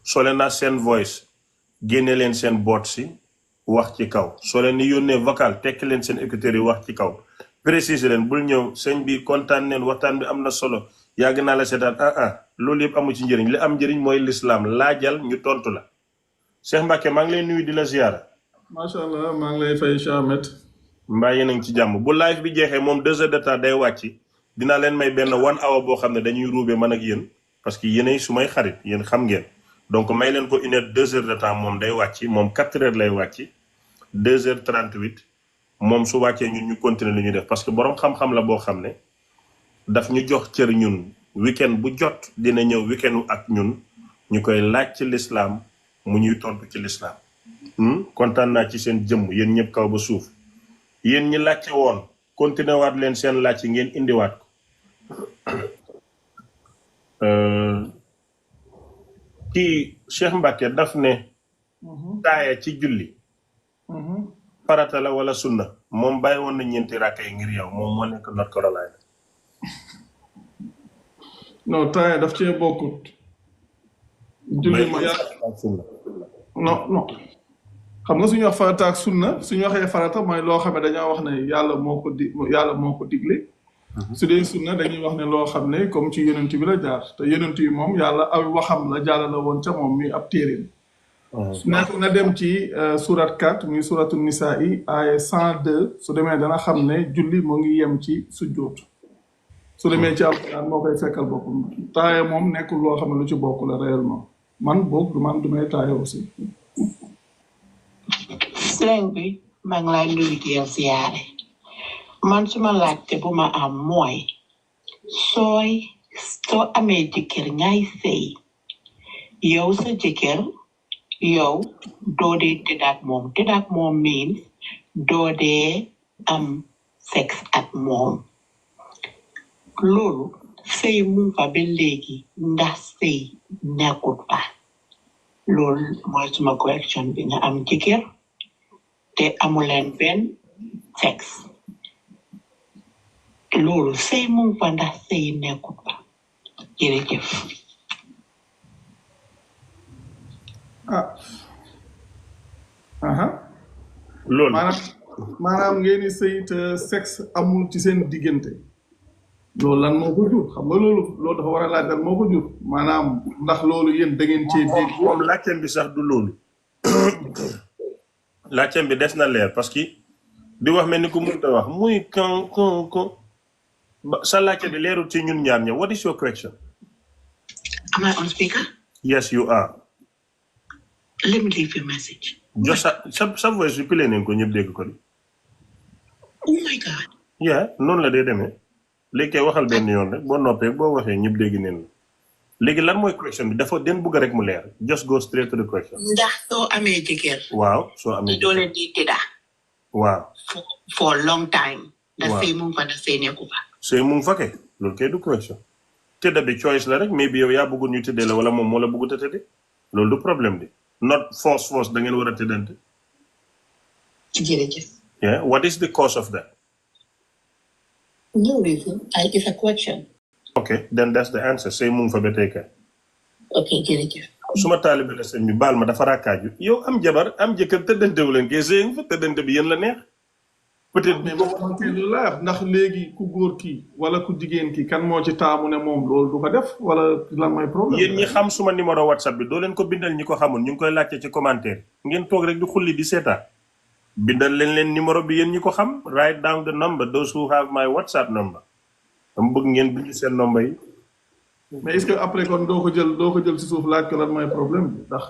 soo leen naa seen voice génne leen seen boot si wax ci kaw soo leen ni yónnee vocal tekki leen seen écouteurs yi wax ci kaw préciser leen bul ñëw sëñ bi kontaan neen waxtaan bi am na solo yàgg naa la seetaan loolu yëpp amu ci njëriñ li am njëriñ mooy lislaam laajal ñu tontu la Cheikh Mbacke maa ngi lay nuyu di la ziyaara. macha allah maa ngi lay fay Cheikh Ahmed. mbaa yéen a ngi ci jàmm bu live bi jeexee moom 2 heures de temps day wàcc dinaa leen may benn 1 hour boo xam ne dañuy ruube man ak yéen parce que yéenay su may xarit yéen xam ngeen donc may leen ko 1 heure 2 heures de temps moom day wàcc moom 4 heures lay wàcc 2 heures 38 moom su wàccee ñun ñu continuer li ñuy def parce que borom xam-xam la boo xam ne daf ñu jox cër ñun weekend bu jot dina ñëw weekend ak ñun ñu koy laaj ci lislaam mu ñuy tontu ci lislaam kontaan naa ci seen jëmm yéen ñëpp kaw ba suuf yéen ñi laajte woon continuer waat leen seen laaj yi ngeen indiwaat ko kii Cheikh Mbacke daf ne taaya ci julli farata la wala sunna moom bàyyi woon na ñeenti rakka yi ngir yow moom moo nekk North Carolina. non taaya daf cee bokkut julli ma non xam nga suñu wax farata ak sunna suñu waxee farata mooy loo xam ne dañoo wax ne yàlla moo ko digle su dee sunna dañuy wax ne loo xam ne comme ci yonent bi la jaar te yonent yi moom yàlla aw waxam la jàll la woon ca moom mi ab téeréem nekk na dem ci surat 4 muy suratu nisaa yi ay 102 su demee dana xam ne julli moo ngi yem ci sujjóot su demee ci alquran moo koy fekkal boppam taaye moom nekkul loo xam ne lu ci bokk la réellement man boog du may taaye aussi sëriñ bi maa ngi lay nuyu di la siyaare man suma laajte bu ma am mooy soo amee jëkkër ngay sëy yow sa jëkkër yow doo dee tëddaak moom means doo dee am sex ak moom loolu sëy mu fa ba léegi ndax sëy nekkut fa loolu mooy suma correction bi nga am jëkkër te amuleen benn sex loolu sëy mu fa ndax sëy nekkut fa jërëjëf loolu maanaam ngeen di sëy te sexe amul ci seen diggante loolu lan moo ko jur xam nga loolu dafa war a laaj lan moo ko jur maanaam ndax loolu yéen da ngeen cee dégg moom laajteem bi sax du loolu laajteem bi des na leer parce que di wax mel ni ku mënta wax muy kon sa laajte bi leerul ci ñun ñaar ñëw what is your question? Am I on speaker? Yes, you are. Let me leave you a message. Just sa voice bi pile nañ ko ñëpp dégg ko di. Oh my God. Yeah, noonu la dee demee. léegi kay waxal benn yoon rek boo noppee boo waxee ñëpp dégg neen la léegi lan mooy question bi dafa den bëgg rek mu leer just go straight to the question. ndax soo amee jëkkër. waaw soo amee doo leen di tëdda. waaw. for long time. da sëy mu ngi fa da sëy nekku fa. sëy mu ngi fa kay loolu kay du question tëdda bi choice la rek mais bi yow yaa bëggul ñu tëddee la wala moom moo la bëggut a tëddee loolu du problème bi not force da ngeen war a tëddante. jërëjëf. yeah, what is the cause of that? No reason. It's a question. Okay, then that's the answer. Say mu ngi fa ba tey kay. Okay, jërëjëf. suma taalibe la sëñ bi baal ma dafa raakaaju yow am jabar am jëkkër tëddantewu leen kay sëy nga fa tëddante bi yéen la neex peut-être mais moom lu la ndax léegi ku góor kii wala ku jigéen ki kan moo ci taamu ne moom loolu du ko def wala lan mooy problème yéen ñi xam suma numéro WhatsApp bi doo leen ko bindal ñi ko xamul ñu ngi koy laajte ci commentaire ngeen toog rek di xulli di seetaan bindal leen numéro bi yéen ñi ko xam write down the number those who have my WhatsApp number dama bëgg ngeen bind seen number yi. mais est-ce que après kon doo ko jël ci suuf laaj ko lan mooy problème bi ndax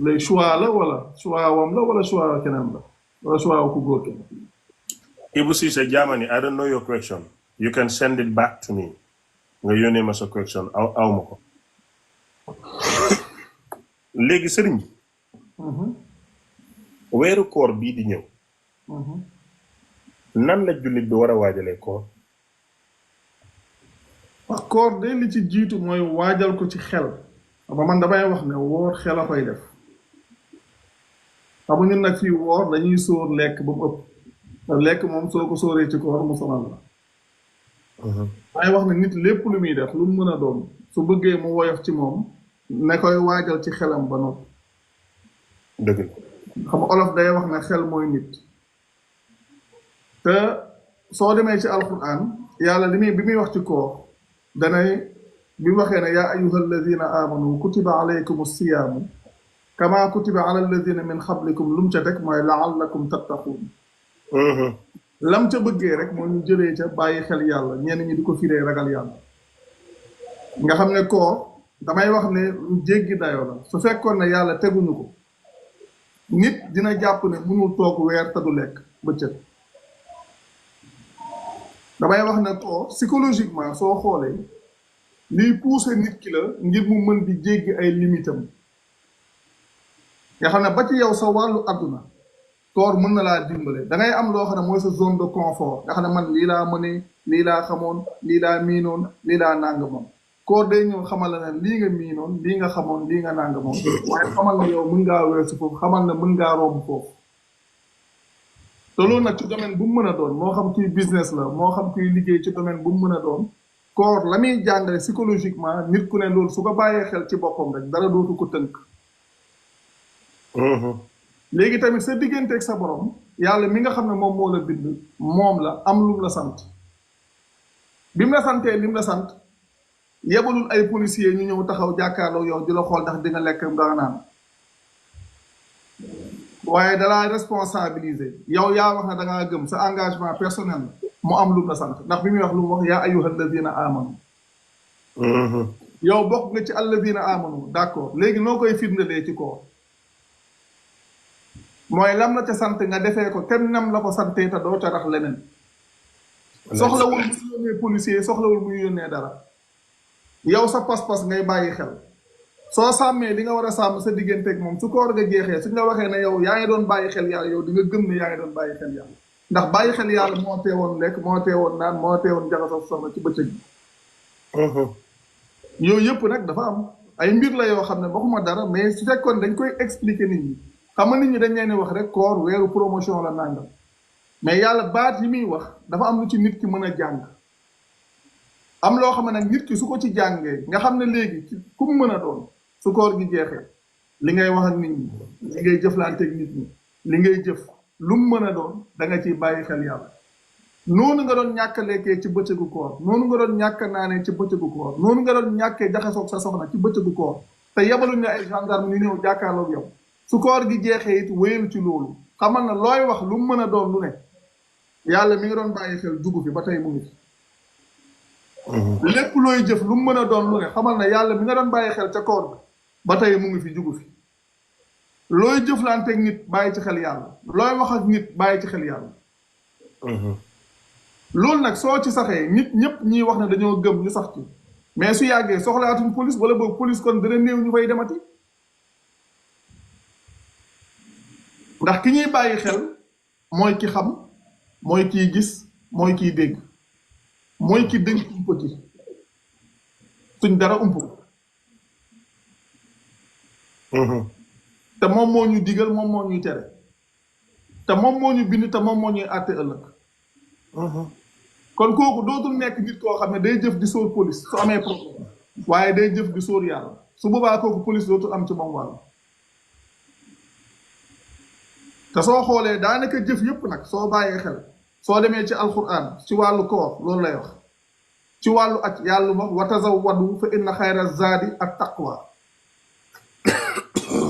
lay choix la wala choix wam la wala choix keneen la wala choix ku góor keneen. Ibu Cissé Germany, I don't know your question. You can send it back to me. Nga yónnee ma sa question aw ma ko. léegi sëriñ bi. weeru koor bii di ñëw. nan la jullit bi war a waajalee koor. wax koor de li ci jiitu mooy waajal ko ci xel. ba man damay wax ne woor xel a koy def. xam nga ñun nag fii woor dañuy sóor lekk ba mu ëpp. lekk moom soo ko sóoree ci koor mu sonal la. waaye wax ne nit lépp lu muy def lu mu mën a doon su bëggee mu woyof ci moom ne koy waajal ci xelam ba noppi dëgg la xam nga olof day wax ne xel mooy nit te soo demee ci alquran yàlla li muy bi muy wax ci koor danay bi mu waxee ne yaa ayuha alladina amanu kutiba alaykum siyaamu kama kutiba ala alladina min xablikum lu mu ca teg mooy laallakum tattaquun lam ca bëggee rek moo ñu jëlee ca bàyyi xel yàlla ñenn ñi di ko firee ragal yàlla nga xam ne koor damay wax ne lu jéggi dayoo la su fekkoon ne yàlla teguñu ko nit dina jàpp ne mënul toog weer te du lekk bëccëg damay wax ne koor psychologiquement soo xoolee liy pousser nit ki la ngir mu mën di jéggi ay limitam nga xam ne ba ci yow sa wàllu àdduna koor mën na laa dimbale da ngay am loo xam ne mooy sa zone de confort nga xam ne man lii laa mënee lii laa xamoon lii laa miinoon lii laa nangamoon koor day ñëw xamal la ne lii nga miinoon lii nga xamoon lii nga nangamoon waaye xamal na yow mën ngaa weesu foofu xamal na mën ngaa romb foofu te loolu nag ci domaine bu mu mën a doon moo xam kuy business la moo xam kuy liggéey ci domaine bu mu mën a doon koor la muy jàngale psychologiquement nit ku ne loolu su ko bàyyee xel ci boppam rek dara dootu ko tënk léegi tamit sa digganteeg sa borom yàlla mi nga xam ne moom moo la bind moom la am lu mu la sant bi mu la santee li mu la sant yebalul ay policiers ñu ñëw taxaw jàkkaarloo yow di la xool ndax di nga lekk nga naan waaye dalaa responsabiliser yow yaa wax ne da ngaa gëm sa engagement personnel mu am lu mu la sant ndax bi muy wax lu mu wax yaa ayyuha alladina amanu yow bokk nga ci alladina amanu d'accord léegi noo koy firndelee ci koor mooy lam la ca sant nga defee ko tem nam la ko santee te doo ca rax leneen soxlawul muy yónnee policier soxlawul muy yónnee dara yow sa pas-pas ngay bàyyi xel soo sàmmee li nga war a sàmm sa digganteeg moom su koor nga jeexee suñ la waxee ne yow yaa ngi doon bàyyi xel yàlla yow di nga gëm ne yaa ngi doon bàyyi xel yàlla ndax bàyyi xel yàlla moo teewoon lekk moo teewoon naan moo teewoon jaxasoo soxna ci bëccëg bi yooyu yëpp nag dafa am ay mbir la yoo xam ne waxuma dara mais su fekkoon dañ koy expliquer nit ñi xam nga nit ñi dañ leen wax rek koor weeru promotion la nangam mais yàlla baat yi muy wax dafa am lu ci nit ki mën a jàng am loo xam ne nag nit ki su ko ci jàngee nga xam ne léegi ci ku mu mën a doon su koor gi jeexee li ngay wax ak nit ñi li ngay jëflanteeg nit ñi li ngay jëf lu mu mën a doon da nga ciy bàyyi xel yàlla noonu nga doon ñàkk lekkee ci bëccëgu koor noonu nga doon ñàkk naanee ci bëccëgu koor noonu nga doon ñàkkee jaxasoog sa soxna ci bëccëgu koor te yebaluñ ne ay gendarme ñu ñëw jàkkaarloog yow su koor gi jeexee it wéyal ci loolu xamal na looy wax lu mu mën a doon lu ne yàlla mi nga doon bàyyi xel jugu fi ba tey mu ngi fi lépp looy jëf lu mu mën a doon lu ne xamal na yàlla mi nga doon bàyyi xel ca koor bi ba tey mu ngi fi jugu fi looy jëflanteeg nit bàyyi ci xel yàlla looy wax ak nit bàyyi ci xel yàlla loolu nag soo ci saxee nit ñëpp ñiy wax ne dañoo gëm ñu sax ci mais su yàggee soxlaatuñ police wala boog police kon dana néew ñu fay demati ndax ki ñuy bàyyi xel mooy ki xam mooy kiy gis mooy kiy dégg mooy ki dënk umpa ki suñ dara ump ko te moom moo ñu digal moom moo ñuy tere te moom moo ñu bind te moom moo ñuy àtte ëllëg kon kooku dootul nekk nit koo xam ne day jëf di sóor police su amee problème waaye day jëf di sóor yàlla su boobaa kooku police dootul am ci moom wàll te soo xoolee daanaka jëf yëpp nag soo bàyyee xel soo demee ci alquran ci wàllu koor loolu lay wax ci wàllu aj yàlla wax wa tazawwadu fa inna xayra zaadi ak taqwa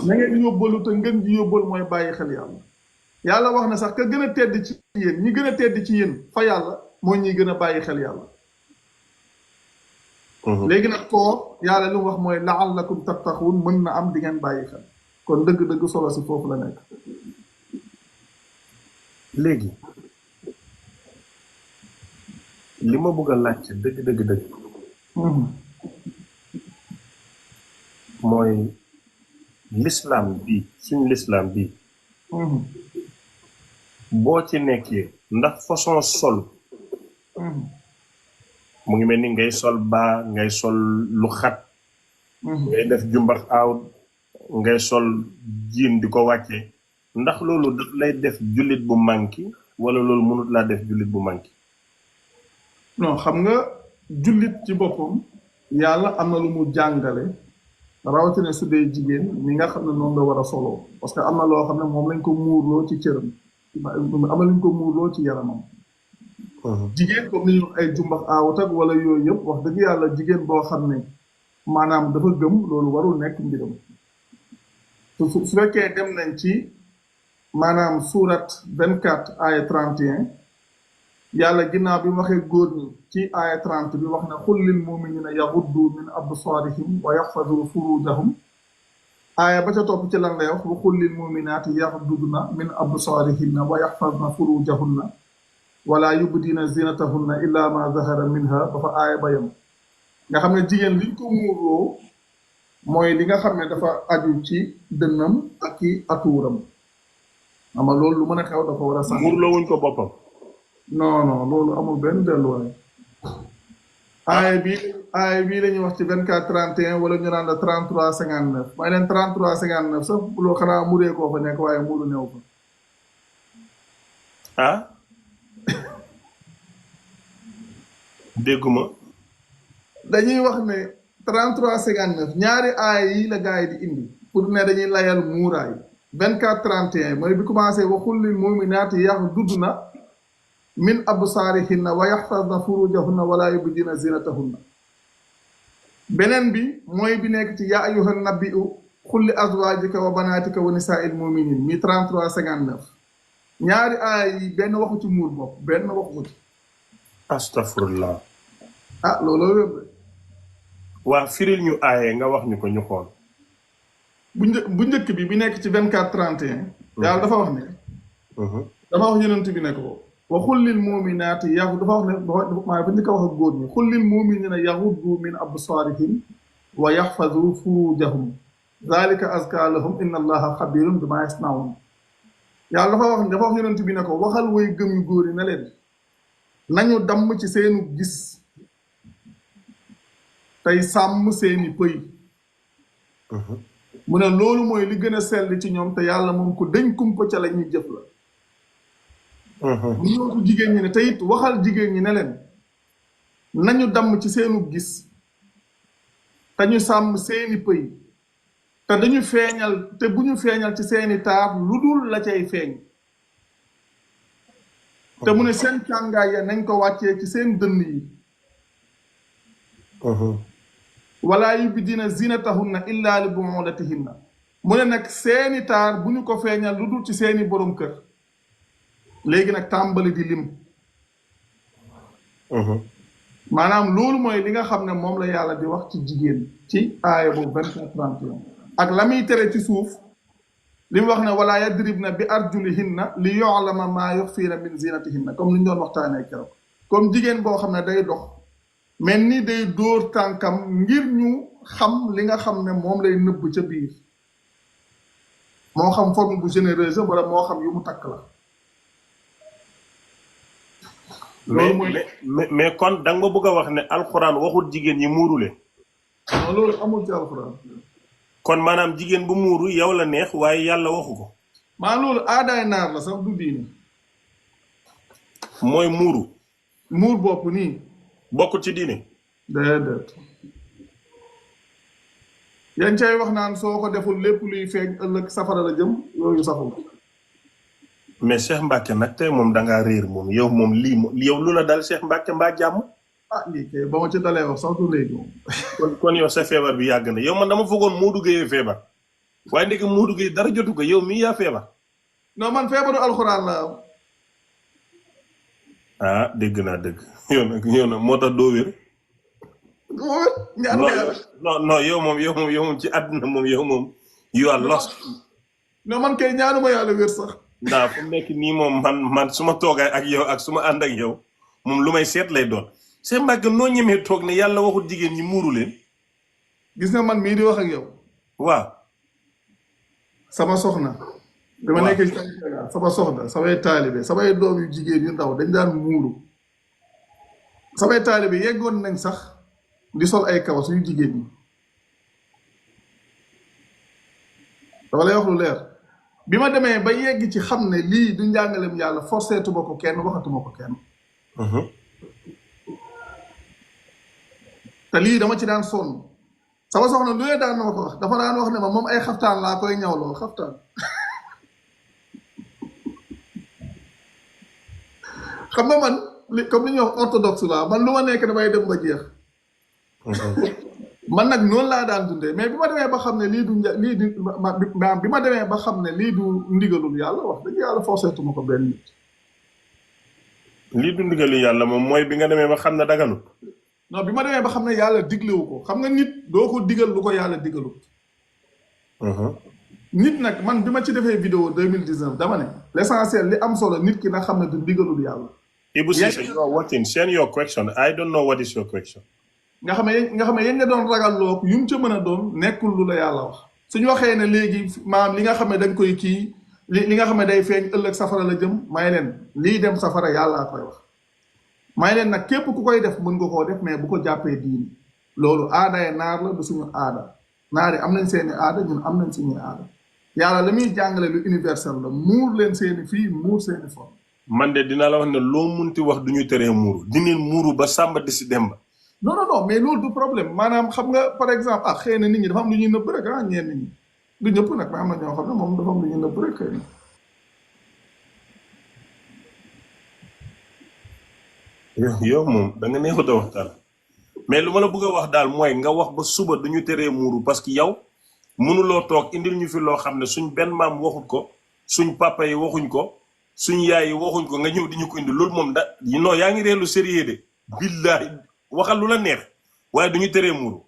na ngeen yóbbalu te ngeen ji yóbbal mooy bàyyi xel yàlla yàlla wax na sax ka gën a tedd ci yéen ñi gën a tedd ci yéen fa yàlla mooy ñi gën a bàyyi xel yàlla léegi nag koor yàlla li mu wax mooy la'allakum tattaquun mën na am di ngeen bàyyi xel kon dëgg-dëgg solo si foofu la nekk léegi li ma bëgg a laajte dëgg mooy l'islam bi suñu l'islam bi boo ci nekkee ndax façon sol mu ngi mel ni ngay sol baa ngay sol lu xat ngay def jumbax aaw ngay sol jiin di ko wàccee ndax loolu daf lay def jullit bu manki wala loolu mënut laa def jullit bu manki non xam nga jullit ci boppam yàlla am na lu mu jàngale rawatina su dee jigéen ñi nga xam ne noonu nga war a soloo parce que am na loo xam ne moom lañ ko muurloo ci cëram am na luñ ko muurloo ci yaramam jigéen comme ni ñu ay jumbax aawut ak wala yooyu yëpp wax dëgg yàlla jigéen boo xam ne maanaam dafa gëm loolu warul nekk mbiram su fekkee dem nañ ci maanaam surat 24 aya 31 yàlla ginnaaw bi mu waxee góor ñi ci aya 30 bi wax ne xul lil muminina yaxuddu min absarihim wa yaxfadu furujahum aaya ba ca topp ci lan lay wax wa xul lil muminaati yaxdudna min absarihinna wa yaxfadna furujahunna wala yubdina zinatahunna illa ma zahara minha ba fa aaya ba yam nga xam ne jigéen liñ ko muurloo mooy li nga xam ne dafa aju ci dënnam ak ci atuuram ama loolu lu mën a xew dafa war a sax muurloo wuñ ko boppam non non loolu amul benn delluwaay aaya bii la ñuy wax ci 24 31 wala ñu naan la 33 59 may leen 33 59 sax loo xanaa muree koo fa nekk waaye muuru new fa ah dégguma dañuy wax ne 33 59 ñaari aaya yi la gars yi di indi pour ne dañuy layal muuraay 24 31 mooy bi commencé waxul lil muminaati yaxdudna min absaarihinna wa yaxfadna furujahunna wala yubdina zinatahunna beneen bi mooy bi nekk ci yaa ayyuhan nabiyyu qul li azwaajika wa banaatika wa nisaa'il mu'miniin mi 33 59 ñaari aaya yi benn waxu ci muur bopp benn waxu ci astafurlah ah looloo wér waa firil ñu aaye nga wax ñu ko ñu xool bu njëkk bi nekk ci 24 31 yàlla dafa wax ne dafa wax yonent bi ne ko wa xul lil muminaati dafa wax ne maa ba njëkk a wax ak góor ñi xul lil muminina yaxuddu min absaarihim wa yaxfadu furujahum zalika azka lahum inna allaha xabirun bima yasnaun yàlla dafa wax yonent bi ne ko waxal way gëm yu góor yi ne leen nañu damm ci seenu gis tey sàmm seeni pëy mu ne loolu mooy li gën a sell ci ñoom te yàlla moom ko dañ kumpa ca la ñuy jëf la bu ñootu jigéen ñi ne te it waxal jigéen ñi ne leen nañu damm ci seenu gis te ñu sàmm seeni pëy te dañu feeñal te bu ñu feeñal ci seeni taar lu dul la cay feeñ te mu ne seen càngaay ya nañ ko wàccee ci seen dënn yi wala yubdina zinatahunna illa li bu'ulatihinna mu ne nag seeni taar bu ñu ko feeñal lu dul ci seeni borom kër léegi nag tàmbali di lim maanaam loolu mooy li nga xam ne moom la yàlla di wax ci jigéen ci aaya boobu 24 31 ak la muy tere ci suuf li mu wax ne wala yadribna bi arjulihinna li yu'lama maa yuxfiina min zinatihinna comme li ñu doon waxtaanee keroog comme jigéen boo xam ne day dox mel ni day dóor tànkam ngir ñu xam li nga xam ne moom lay nëbb ca biir moo xam forme bu généreuse wala moo xam yu mu takk la mais kon da nga ma bëgg a wax ne alxuraan waxul jigéen ñi muurule non loolu amul ci alxuraan kon maanaam jigéen bu muuru yow la neex waaye yàlla waxu ko maa loolu aadaay naar la sax du diine mooy muuru muur bopp nii bokkul ci diine déedéet yan cay wax naan soo ko deful lépp luy feeñ ëllëg safara la jëm yooyu saxul mais Cheikh Mbacke nag tey moom da ngaa réer moom yow lu la dal Cheikh Mbacke mbaa jàmm ah lii kay ba ma ci dalee wax sax du léegi moom kon yow sa feebar bi yàgg na yow man dama foogoon Modou Gueye feebar waaye ndeke Modou Gueye dara jotu ko yow mii yaa feebar non man feebaru alxuraan la am ah dégg naa dëgg yow nag moo tax doo wér non yow moom ci àdduna moom yow moom you are lost non man kay ñaanuma yàlla wér sax ndaa fu mu nekk nii moom man su ma toogaay ak yow ak su ma ànd ak yow moom lu may seet lay doon Cheikh Mbacke noo ñemee toog ne yàlla waxul jigéen ñi muuru leen gis nga man mii di wax ak yow waaw sama soxna dama nekk ci sama soxna samay taalibe samay doom yu jigéen yu ndaw dañ daan muuru samay taalibe yeggoon nañ sax di sol ay kawas yu jigéen ñi dama lay wax lu leer bi ma demee ba yegg ci xam ne lii du njàngalem yàlla forceetuma ko kenn waxatuma ko kenn te lii dama ci daan sonn sama soxna lu ne daan na ma ko wax dafa daan wax ne ma moom ay xaftaan laa koy ñawloo xaftaan xam nga man comme li ñuy wax orthodoxe la man lu ma nekk damay dem ba jeex man nag noonu laa daan dundee mais bi ma demee ba xam ne lii du lii du bi ma demee ba xam ne lii du ndigalul yàlla wax dëgg yàlla forcé tuma ko benn nit lii du ndigalu yàlla moom mooy bi nga demee ba xam ne daganut. non bi ma demee ba xam ne yàlla diglewu ko xam nga nit doo ko digal lu ko yàlla digalu nit nag man bi ma ci defee vidéo 2019 dama ne l'essentiel li am solo nit ki na xam ne du ndigalul yàlla Ibu Ceesay, you are watching. Send your question. I don't know what is your question. nga xam ne yéen nga doon ragal loo yu mu ca mën a doon nekkul lu la yàlla wax suñu waxee ne léegi maam li nga xam ne dañ koy kii li nga xam ne day feeñ ëllëg safara la jëm may leen lii dem safara yàllaa koy wax may leen nag képp ku koy def mën nga koo def mais bu ko jàppee diini loolu aadaye naar la du suñu aada naar yi am nañ seeni aada ñun am nañ suñuy aada yàlla la muy jàngale lu universel la muur leen seeni fii muur seeni forme man de dinaa la wax ne loo munti wax du ñu teree muuru dineen muuru ba sàmba di si demba non mais loolu du problème maanaam xam nga par exemple ah xëy na nit ñi dafa am lu ñuy nëbb rek ah ñeen nit ñi du ñëpp nag mais am na ñoo xam ne moom dafa am lu ñuy nëbb rek xëy na yow moom da nga neexut a waxtaan mais lu ma la bëgg a wax daal mooy nga wax ba suba du ñu teree muuru parce que yow mënuloo toog indil ñu fi loo xam ne suñ benn maam waxut ko suñ papa yi waxuñ ko suñ yaay yi waxuñ ko nga ñëw di ñu ko indi loolu moom non yaa ngi reelu sérieux de billahi waxal lu la neex waaye du ñu teree muuru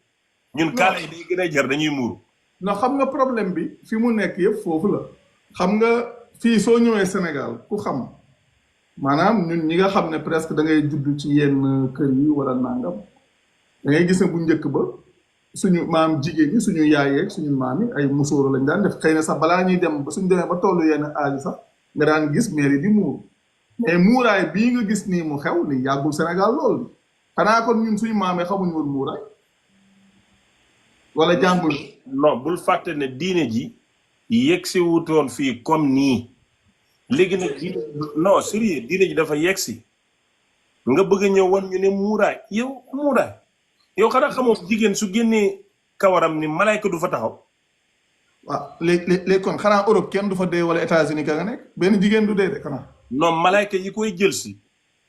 ñun kaala yi day gën a jar dañuy muuru non xam nga problème bi fi mu nekk yëpp foofu la xam nga fii soo ñëwee Sénégal ku xam maanaam ñun ñi nga xam ne presque da ngay judd ci yenn kër yi wala nangam da ngay gis ne bu njëkk ba suñu maam jigéen ñi suñu yaay yeeg suñu maam yi ay musóoro lañ daan def xëy na sax balaa ñuy dem ba suñu demee ba tollu yenn âge sax nga daan gis mairie di muur mais muuraay bii nga gis nii mu xew li yàggul Sénégal loolu xanaa kon ñun suñu maamee xamuñ woon muuraay wala jàngul non bul fàtte ne diine ji yegg si wutoon fii comme nii léegi nag diine non sérieux diine ji dafa yegg si nga bëgg a ñëw wan ñu ne muuraay yow xanaa xamoo jigéen su génnee kawaram ni malayka du fa taxaw waaw léegi kon xanaa Europe kenn du fa dee wala États-Unis ka nga nekk benn jigéen du dee de xanaa non malayka yi koy jël si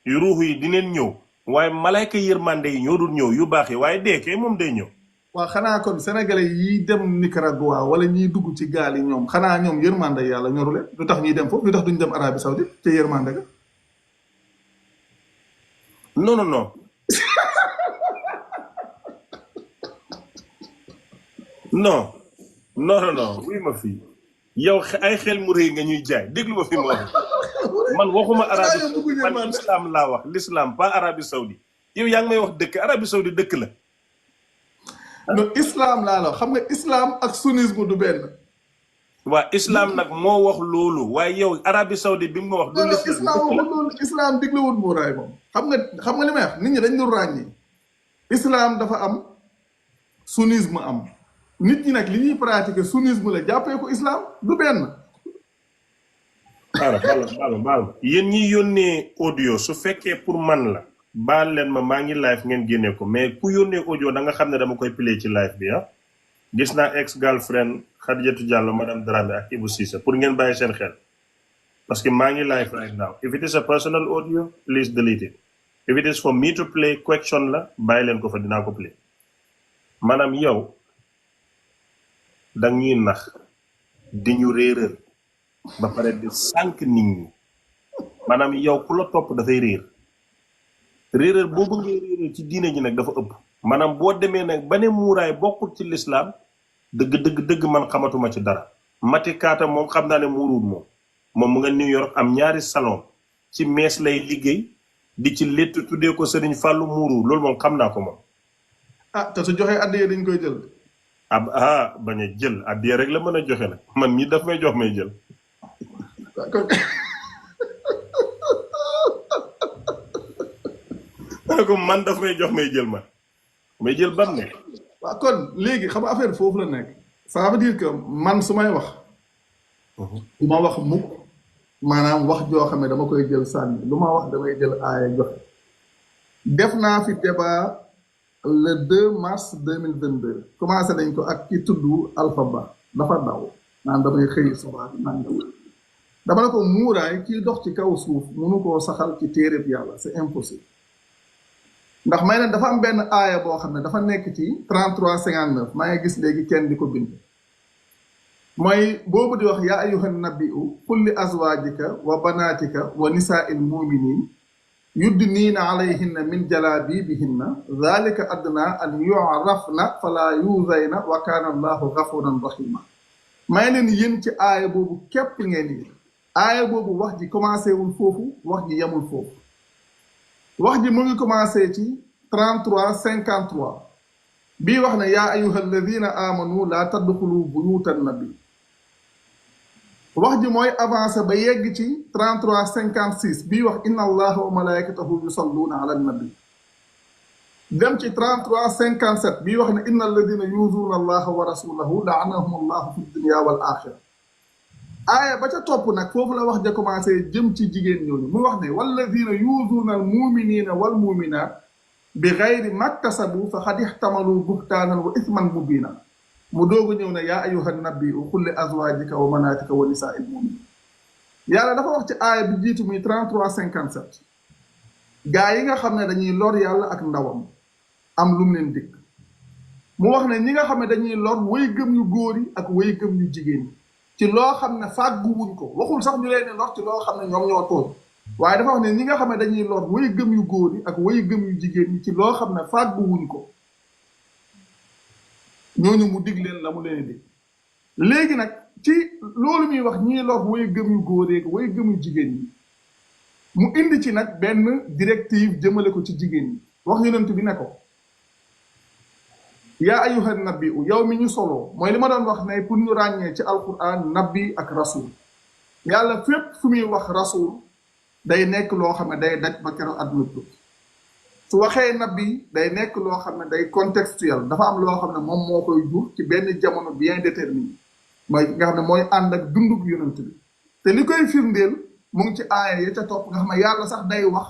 ruux yi dineen ñëw waaye malayka yërmande yi ñoo dul ñëw yu baax yi waaye dee kay moom day ñëw waaw xanaa kon sénégalais yi dem Nicaragua wala ñiy dugg ci gaal yi ñoom xanaa ñoom yërmande yàlla ñoru leen lu tax ñuy dem foofu lu tax duñ dem Arabie Saoudite ca yërmande ga non non wuy ma fii yow ay xel mu rëy nga ñuy jaay déglu ma fi ma wax man waxuma Arabie Saoudite man l'islam laa wax l'islam pas Arabie Saoudite yow yaa ngi may wax dëkk Arabie Saoudite dëkk la non islam laa la xam nga islam ak sunnisme du benn waa islam nag moo wax loolu waaye yow Arabie Saoudite bi mu ma wax du islam diglewul muuraay moom xam nga li may wax nit ñi dañ dul ràññi islam dafa am sunnisme am nit ñi nag li ñuy pratiquer sunnisme la jàppee ko islam du benn baal yéen ñi yónnee audio su fekkee pour man la baal leen ma maa ngi live ngeen génne ko mais ku yónnee audio da nga xam ne dama koy play ci live bi ah gis naa ex girlfriend Khadijatou Diallo madame Dramé ak Ibou Cissé pour ngeen bàyyi seen xel parce que maa ngi live right now if it is a personal audio please delete it if it is for me to play question la bàyyi leen ko fa dinaa ko play maanaam yow dang ñuy nax di ñu réeral ba pare di sànq nit ñi maanaam yow ku la topp dafay réeral boobu ngay réeral ci diine ji nag dafa ëpp maanaam boo demee nag ba ne muuraay bokkul ci lislaam dëgg man xamatuma ci dara Mati Kaata moom xam naa ne muuruut moom mu nga New York am ñaari salon ci mees lay liggéey di ci létt tuddee ko Sëriñ Fàllu muuru loolu moom xam naa ko moom te su joxee addiya dañ koy jël bañ a jël addiya rek la mën a joxe nag man mii daf may jox may jël ko man daf may jox may jël man may jël ban ne waaw kon léegi xam nga affaire foofu la nekk ça veut dire que man su may wax du ma wax mukk maanaam wax joo xam ne dama koy jël sànni lu ma wax damay jël aaya joxe def naa fi débat le 2 mars 2022 commencé nañ ko ak ki tudd Alpha Ba dafa daw naan damay xëy suba nangam dama ne ko muuraay kii dox ci kaw suuf mënu koo saxal ci téereb yàlla c'est impossible ndax may ne dafa am benn aaya boo xam ne dafa nekk ci 33:59 maa ngi gis léegi kenn di ko bind mooy boobu di wax yaa ayyuhan nabiyyu qul li azwaajika wa banaatika wa nisaa'il mu'miniin yudniina alayhinna min jalaabiibihinna zaalika adnaa an yu'rafna falaa yuuzayna wa kaana allaahu gafuuran rahiima may leen yéen ci aaya boobu képp ngeen yi aaya boobu wax ji commencé wul foofu wax ji yemul foofu wax ji mu ngi commencé ci 33:53 bii wax ne yaa ayyuha alladina amanu laa tadxulu buyuutan nabi wax ji mooy avancé ba yegg ci 33:56 bii wax inna allaha wa malaikatahu yusalluuna ala nabi dem ci 33:57 bii wax ne inna alladina yuzuuna allaha wa rasulahu laanahum allahu fi dunya wal axira aaya ba ca topp nag foofu la wax ja commencé jëm ci jigéen ñooñu mu wax ne walladina yuzuuna al muminina wal muminat bi gayri maktasabu fa xad ixtamalu buhtaanan wa isman mubina mu doog a ñëw ne yaa ayyuhan nabiyyu qul li azwaajika wa banaatika wa nisaa'il mu'miniin yàlla dafa wax ci aaya bi jiitu muy 33:57 gaa yi nga xam ne dañuy lor yàlla ak ndawam am lu mu leen dikk mu wax ne ñi nga xam ne dañuy lor way gëm yu góor yi ak way gëm yu jigéen yi ci loo xam ne fàggu wuñ ko waxul sax ñu leen di lor ci loo xam ne ñoom ñoo tooñ waaye dafa wax ne ñi nga xam ne dañuy lor way gëm yu góor yi ak way gëm yu jigéen ñi ci loo xam ne fàggu wuñ ko ñooñu mu dig leen la mu leen dig léegi nag ci loolu muy wax ñii lor way gëm yu góor yi ak way gëm yu jigéen ñi mu indi ci nag benn directive jëmale ko ci jigéen ñi wax yonent bi ne ko yaa ayyuhan nabiyyu yow mi ñu soloo mooy li ma doon wax ne pour ñu ràññee ci alquran nabi ak rasul yàlla fépp fu muy wax rasul day nekk loo xam ne day daj ba keroog àdduna tukki su waxee nabi day nekk loo xam ne day contextuel dafa am loo xam ne moom moo koy jur ci benn jamono bien déterminé mooy nga xam ne mooy ànd ak dunduk yonent bi te li koy firndeel mu ngi ci aaya ya ca topp nga xam ne yàlla sax day wax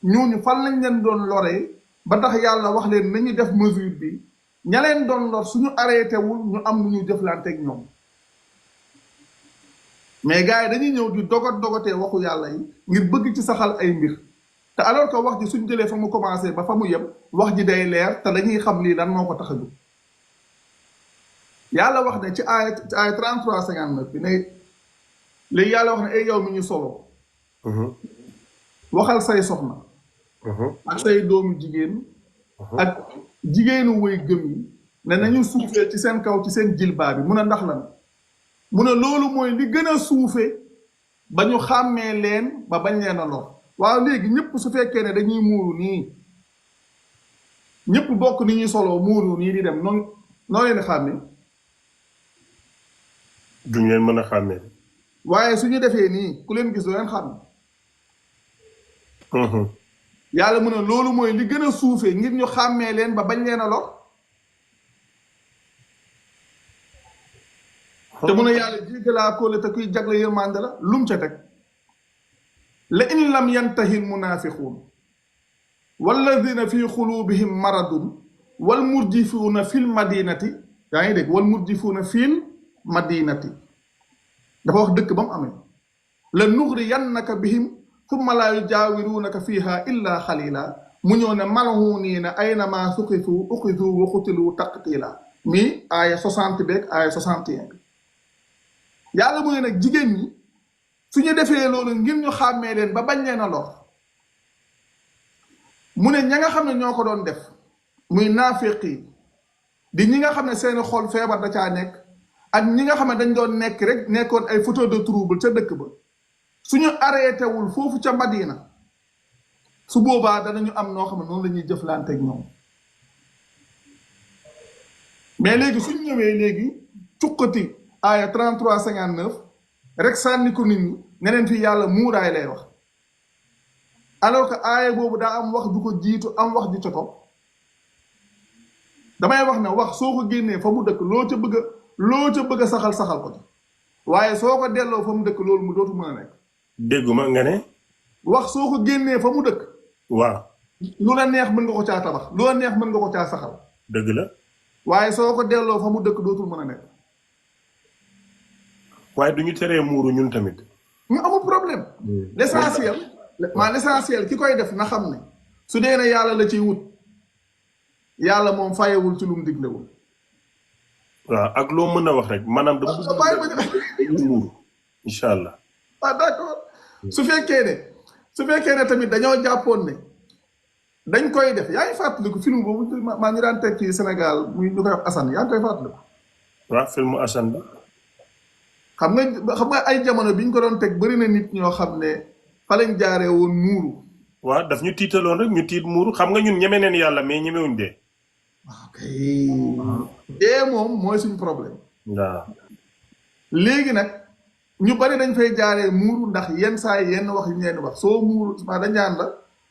ñooñu fan lañ leen doon loree ba tax yàlla wax leen nañu def mesure bi ña leen doon lor suñu arrêté wul ñu am lu ñu jëflanteeg ñoom mais gars yi dañuy ñëw di dogatee waxu yàlla yi ngir bëgg ci saxal ay mbir te alors que wax ji suñ jëlee fa mu commencé ba fa mu yem wax ji day leer te dañuy xam lii lan moo ko tax a jóg yàlla wax ne ci aaya 33:59 bi ne léegi yàlla wax ne ay yow mi ñu solo waxal say soxna ak say doomu jigéen ak jigéenu way gëm yi ne nañu suufee ci seen kaw ci seen jilbaa bi mun a ndax lan mu ne loolu mooy li gën a suufe ba ñu xàmmee leen ba bañ leen a lor waaw léegi ñëpp su fekkee ne dañuy muuru nii ñëpp bokk ni ñuy soloo muuru nii di dem noonu noo leen xàmmee duñ leen mën a xàmmee waaye suñu defee nii ku leen gis doo leen xàmme yàlla mu ne loolu mooy li gën a suufee ngir ñu xàmmee leen ba bañ leen a lor te mu ne yàlla jéggalaa kóole te kuy jagle yërmande la lum ca teg la in lam yantahi almunafiquun walladina fi xulubihim maradun wal murjifuuna fil madinati yaa ngi dégg wal murjifuuna fil madinati dafa wax dëkk ba mu amee la nugriyannaka bihim summa laa yujaawiruunaka fiiha illa xalila mu ñëw ne malhuuniina aynama suqifu uxizu wa xutilu taqtila mi aaya 60 beeg aaya 61 bi yàlla mu ne nag jigéen ñi suñu defee loolu ngir ñu xàmmee leen ba bañ leen a lor mu ne ña nga xam ne ñoo ko doon def muy naafiq yi di ñi nga xam ne seeni xol feebar da caa nekk ak ñi nga xam ne dañ doon nekk rek nekkoon ay photo de trouble ca dëkk ba suñu arrêté wul foofu ca Madina su boobaa danañu am noo xam ne noonu la ñuy jëflanteeg ñoom mais léegi suñu ñëwee léegi cuqati aaya 33:59 rek sànni ko nit ñi neneen fii yàlla muuraay lay wax alors que aaya boobu daa am wax du ko jiitu am wax di ca topp damay wax ne wax soo ko génnee fa mu dëkk loo ca bëgg a saxal ko ci waaye soo ko delloo fa mu dëkk loolu mu dootu mën a nekk dégguma nga ne wax soo ko génnee fa mu dëkk waaw lu la neex mën nga ko caa tabax lu la neex mën nga ko caa saxal dëgg la waaye soo ko delloo fa mu dëkk dootul mën a nekk waaye du ñu teree muuru ñun tamit. ñu amul problème l'essentiel ki koy def na xam ne su dee ne yàlla la ciy wut yàlla moom fayewul ci lu mu diglewul waaw ak loo mën a wax rek maanaam dama bëgg muuru incha allah. ah d'accord su fekkee ne tamit dañoo jàppoon ne dañ koy def yaa ngi fàttaliku film boobu maa ñu daan teg ci Sénégal muy ñu koy wax Assane yaa ngi koy fàttaliku. waaw filmu Assane bi. xam nga ay jamono bi ñu ko doon teg bëri na nit ñoo xam ne fa lañ jaaree woon muuru. waaw daf ñu tiitaloon rek ñu tiit muuru xam nga ñun ñeme neen yàlla mais ñemewuñ dee. ok dee moom mooy suñu problème. waaw. léegi nag ñu bari dañ fay jaaree muuru ndax yenn saa yi yenn wax yu ñu leen wax soo muuru dañ ñaan la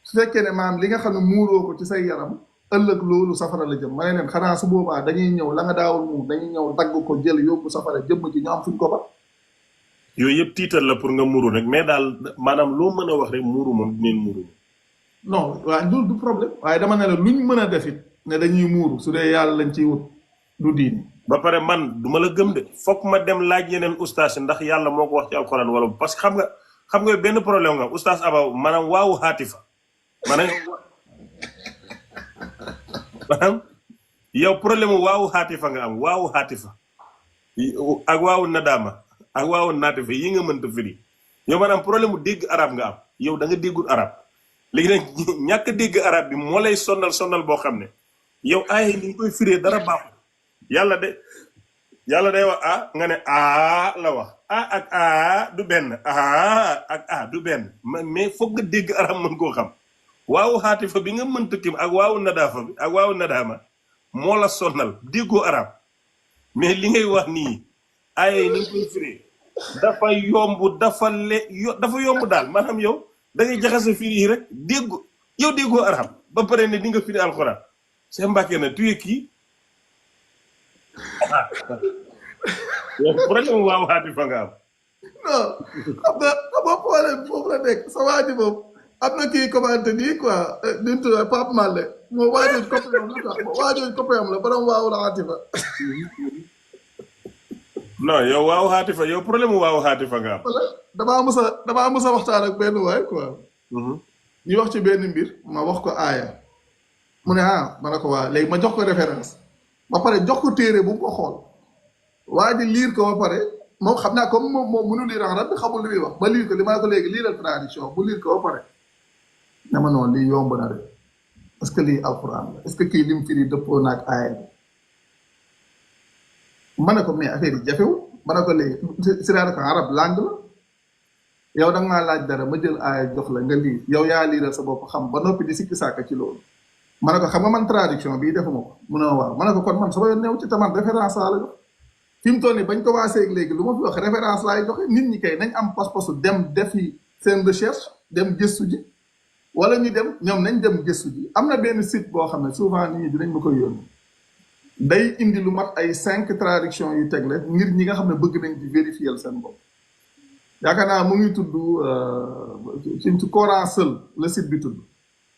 su fekkee ne maam li nga xam ne muuroo ko ci say yaram ëllëg loolu safara la jëm ma ne leen xanaa su boobaa dañuy ñëw la nga daawul muur dañuy ñëw dagg ko jël yóbbu safara jëmm ci ñu am fuñ ko ba. yooyu yëpp tiital la pour nga muuru rek mais daal maanaam loo mën a wax rek muuru moom dinañ muuru. non waaye loolu du problème waaye dama ne la luñ mën a def it ne dañuy muuru su dee yàlla lañ ciy wut du diini. ba pare man duma la gëm de fokk ma dem laaj yeneen ustaas ndax yàlla moo ko wax ci alxuraan wala parce que xam nga benn problème nga ustaas Aba maanaam waawu xaatifa maanaam yow problème waawu xaatifa nga am waawu xaatifa ak waawu nadaama ak waawu naatifa yi nga mënta firi yow maanaam problème mu dégg arab nga am yow da nga déggul arab léegi nag ñàkk dégg arab bi moo lay sonal boo xam ne yow ay ni nga koy firee dara baaxul yàlla day wax ah nga ne la wax ak du benn ak du benn mais foog nga dégg arab mën koo xam waawu xaatifa bi nga mënta kim ak waawu nadaafa bi ak waawu nadaama moo la sonal déggoo arab mais li ngay wax nii ay ni nga koy firee dafa yomb dafa yomb daal maanaam yow da ngay jaxase firi yi rek déggoo arab ba pare ne di nga firi alxuraan c'est Mbàkke na tu es kii yow problème waaw xaatifa nga am. non xam nga problème foofu la nekk sa waa ji moom am na kii commenté nii quoi di tudd Pape Malle moom waajooju copain la quoi waajooju copain la borom waaw la xaatifa. non yow waaw xaatifa yow problème waaw xaatifa nga am. damaa mës a waxtaan ak benn waay quoi. ñu wax ci benn mbir ma wax ko aaya mu ne ma ne ko waa léegi ma jox ko référence ba pare jox ko téere bu mu ko xool waa ji liir ko ba pare moom xam naa comme moom mënu liir arab bi xamul li muy wax ba liir ko li ma ne ko léegi liiral traduction bu liir ko ba pare ne ma noonu lii yomb na rek est-ce que lii alquran la est-ce que kii lim firi dëppoo naag aaya bi ma ne ko mais affaire yi jafewul ma ne ko léegi c'est-à-dire arab langue la yow da nga maa laaj dara ma jël aaya jox la nga liir yow yaa liiral sa bopp xam ba noppi di sikki sàkk ci loolu ma ne ko xam nga man traduction bii defuma ko mu ne waaw ma ne ko kon man sama yoon new ci te man référence laa la jox fi mu toll nii bañ ko waasee léegi lu ma fi wax référence laay joxe nit ñi kay nañ am pas-pasu dem defi seen recherche dem gëstu ji wala ñu dem ñoom nañ dem gëstu ji am na benn site boo xam ne souvent nit ñi dinañ ma koy yónni day indi lu mat ay 5 traduction yu tegle ngir ñi nga xam ne bëgg nañ di vérifier seen bopp yaakaar naa mu ngi tudd ci Coran seul le site bi tudd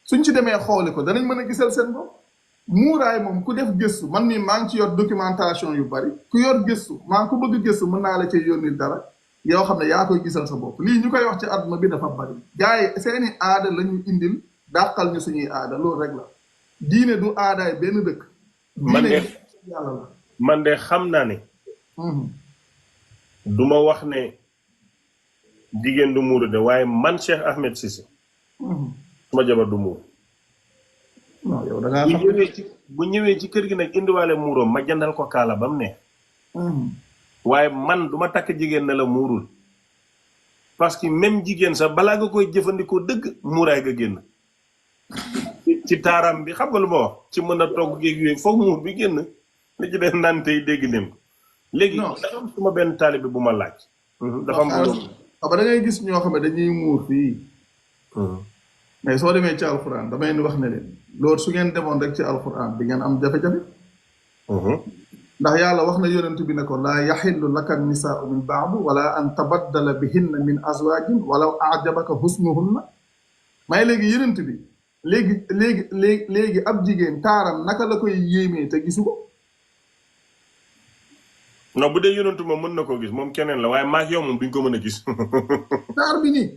suñ ci demee xooli ko danañ mën a gisal seen bopp muuraay moom ku def gëstu man mii maa ngi ci yor documentation yu bari ku yor gëstu maa ku bëgg gëstu mën naa la cay yónnil dara yoo xam ne yaa koy gisal sa bopp lii ñu koy wax ci àdduna bi dafa bari gars yi seeni aada la ñu indil dàqal ñu suñuy aada loolu rek la diine du aadaay benn dëkk yàlla la man de xam naa ne duma wax ne jigéen du muuru de waaye man Cheikh Ahmed Cissé suma jabar du muuru non yow da ngaa xam bu ñëwee ci kër gi nag indiwaale muuroom ma jëndal ko kaala ba mu ne waaye man duma takk jigéen ne la muurul parce que même jigéen sax balaa nga koy jëfandikoo dëgg muuraay nga génn ci taaram bi xam nga lu ma wax ci mën a togg géeg yooyu foog muur bi génn li ci def naan tey dégg nem léegi dafa am suma benn taalibe bu ma laaj dafa am da ngay gis ñoo xam ne dañuy muur fii mais soo demee ci alquran damay wax ne leen loolu su ngeen demoon rek ci alquran di ngeen am jafe-jafe ndax yàlla wax na yonent bi ne ko laa yaxillu laka nisaau min baadu wala an tabaddala bihinna min azwajin walaw ajabaka husnuhunna may léegi yonent bi léegi ab jigéen taaram naka la koy yéemee te gisu ko. non bu dee yonantu moom mën na koo gis moom keneen la waaye maag yow moom duñ ko mën a gis. taar bi nii.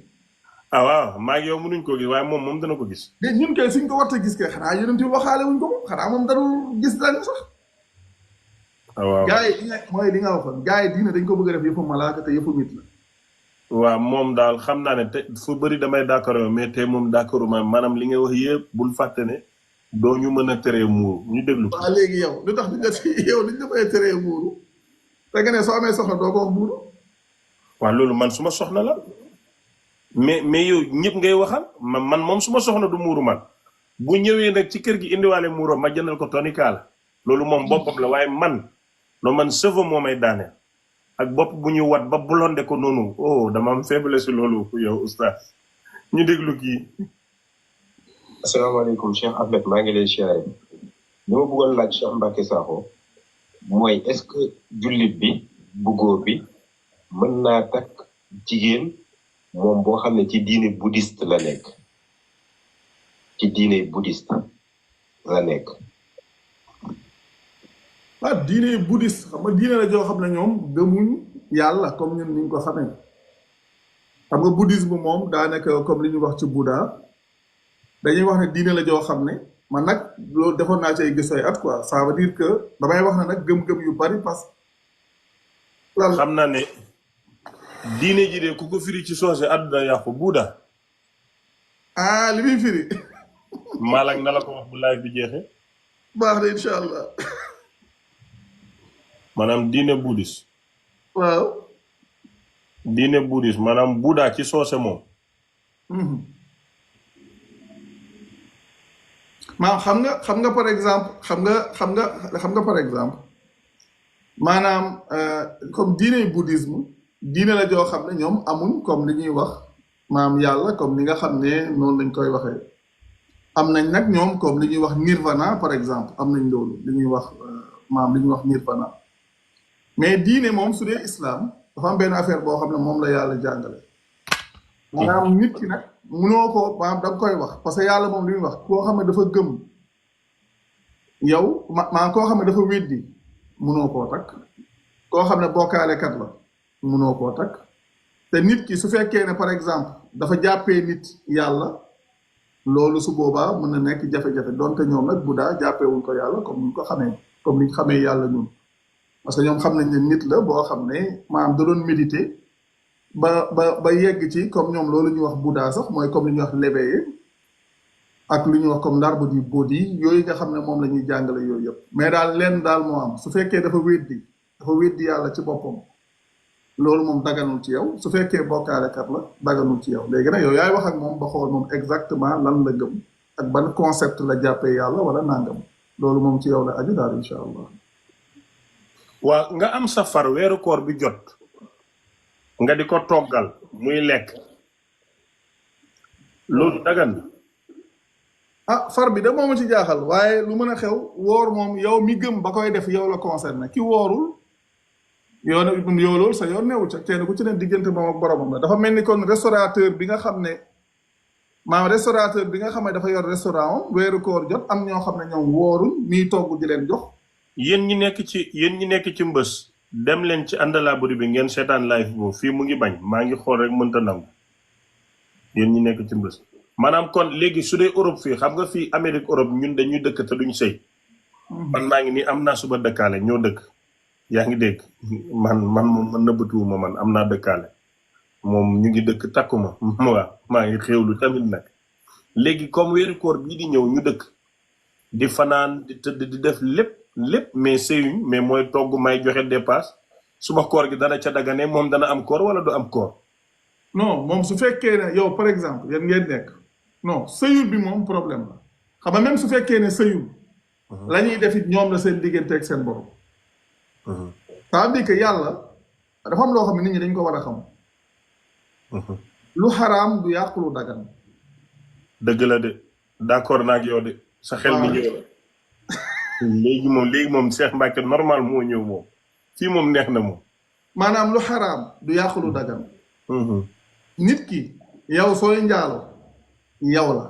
ah waaw maag yow mënuñ koo gis waaye moom dana ko gis. de ñun kay suñ ko war a gis kay xanaa yonent yi waxaale wuñ ko moom xanaa moom darul gis lañu sax. ah waaw gars yi mooy li nga waxoon gars yi diine dañ ko bëgg a def yëfu malaaka te yëfu nit la. waaw moom daal xam naa ne te fu bëri damay d'accord mais tey moom d'accord maanaam li nga wax yëpp bul fàtte ne doo ñu mën a teree muuru ñu déglu ko. waaw léegi yow lu tax yow liñ la fay teree muuru te nga ne soo amee soxla doo ko wax muuru. waaw loolu man su ma soxna la mais yow ñëpp ngay waxal man moom su ma soxna du muuru man bu ñëwee nag ci kër gi indiwaale muuro ma jëndal ko tonika la loolu moom boppam la waaye man sëfa moo may daaneel ak bopp bu ñu wat ba blonde ko noonu oh dama am faiblesse loolu yow oustaz ñu déglu kii. asalaamaaleykum Cheikh Ahmed maa ngi lay siyaare li ma bëggoon laaj Cheikh Mbacké Sakho mooy est-ce que jullit bi bu góor bi mën naa takk jigéen moom boo xam ne ci diine bouddhiste la nekk ci diine bouddhiste la nekk. ah diine bouddhiste xam nga diine la joo xam ne ñoom gëmuñ yàlla comme ñun niñ ko xamee xam nga bouddhisme moom daanaka comme li ñu wax ci Bouddha dañuy wax ne diine la joo xam ne man nag loolu defoon naa ci ay gëstu ay at quoi ça veut dire que damay wax ne nag gëm-gëm yu bari parce que. xam naa ne diine ji de ku ko firi ci soose àdduna yàqu Bouddha. ah li muy firi. Malak na la ko wax bu live bi jeexee. baax na incha allah. maanaam diine bouddhiste. waaw. diine bouddhiste maanaam Bouddha ci soose moom. maanaam xam nga par exemple xam nga par exemple maanaam comme diine bouddhisme diine la joo xam ne ñoom amuñ comme li ñuy wax maam yàlla comme ni nga xam ne noonu lañ koy waxee am nañ nag ñoom comme li ñuy wax nirvana par exemple am nañ loolu li ñuy wax maam li ñuy wax nirvana mais diine moom su dee islam dafa am benn affaire boo xam ne moom la yàlla jàngale maanaam nit ki nag munoo ko maanaam da nga koy wax parce que yàlla moom li muy wax koo xam ne dafa gëm yow maanaam koo xam ne dafa weddi munoo koo takk koo xam ne bokkaalekat la munoo koo takk te nit ki su fekkee ne par exemple dafa jàppee nit yàlla loolu su boobaa mën na nekk jafe-jafe donte ñoom nag Bouddha jàppeewuñ ko yàlla comme ni ñu ko xamee comme ni ñu xamee yàlla ñun parce que ñoom xam nañ ne nit la boo xam ne maanaam da doon méditer ba yegg ci comme ñoom loolu ñuy wax Bouddha sax mooy comme li ñuy wax l'éveillé ak lu ñuy wax comme l'arbre du Bodhi yooyu nga xam ne moom la ñuy jàngale yooyu yëpp mais daal lenn daal moo am su fekkee dafa weddi yàlla ci boppam loolu moom daganul ci yow su fekkee bokkaalekat la daganul ci yow léegi nag yow yaay wax ak moom ba xool moom exactement lan la gëm ak ban concept la jàppee yàlla wala nangam loolu moom ci yow la aju daal incha allah. waa nga am sa far weeru koor bi jot nga di ko toggal muy lekk loolu dagan na. ah far bi da moom ci jaaxal waaye lu mën a xew woor moom yow mi gëm ba koy def yow la concerné ki woorul yow loolu sa yoon newu ca kenn ku ci ne diggante moom ak boromam la dafa mel ni kon restaurateur bi nga xam ne maanaam restaurateur bi nga xam ne dafa yor restaurant am weeru koor jot am ñoo xam ne ñoom woorul miy togg di leen jox. yéen ñi nekk ci mbës dem leen ci àndalaa budi bi ngeen seetaan live boobu fii mu ngi bañ maa ngi xool rek mënta nangu yéen ñi nekk ci mbës maanaam kon léegi su dee Europe fii xam nga fii Amérique Europe ñun dañuy dëkk te duñ sëy man maa ngi nii am naa suba dëkkaale ñoo dëkk yaa ngi dégg man moom man nëbbatuwuma man am naa dëkkaale moom ñu ngi dëkk takkuma waaw maa ngi xéewlu tamit nag léegi comme weeru koor bii di ñëw ñu dëkk di fanaan di tëdd di def lépp mais sëyuñ mais mooy togg may joxe dépasse suba koor gi dana ca dagane moom dana am koor wala du am koor. non moom su fekkee ne yow par exemple yéen ngeen nekk non sëyul bi moom problème la xam nga même su fekkee ne sëyul la ñuy def it ñoom la seen diggante ak seen borom. ça veut dire que yàlla dafa am loo xam ne nit ñi dañ ko war a xam. lu xaraam du yàq lu dagan. dëgg la de d'accord naa ak yow de. sa xel mi ñëw la. léegi moom Cheikh Mbacké normal moo ñëw moom fii moom neex na moom. maanaam lu xaraam du yàq lu dagan. nit ki yow sooy njaalo yow la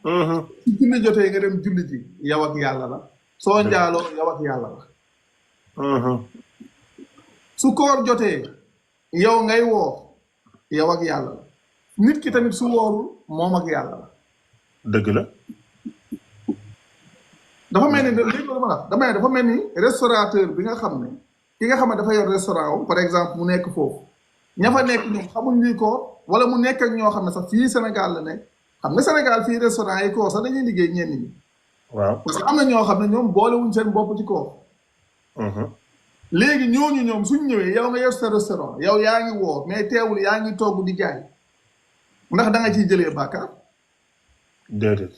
su julli jotee nga dem julli ji yow ak yàlla la soo njaaloo yow ak yàlla la su koor jotee yow ngay woor yow ak yàlla la nit ki tamit su woorul moom ak yàlla la dëgg la dafa mel ni léegi dama la dafa mel ni restaurateur bi nga xam ne ki nga xam ne dafa yor restaurant par exemple mu nekk foofu ña fa nekk ñoom xamuñ luy koor wala mu nekk ak ñoo xam ne sax fii Sénégal la nekk xam nga Sénégal fii restaurant yi koor sax dañuy liggéey ñenn ñi waaw parce que am na ñoo xam ne ñoom boolewuñ seen bopp ci koor léegi ñooñu ñoom suñ ñëwee yow nga yor sa restaurant yow yaa ngi woor mais teewul yaa ngi togg di jaay ndax da nga ciy jëlee bàkkaar déedéet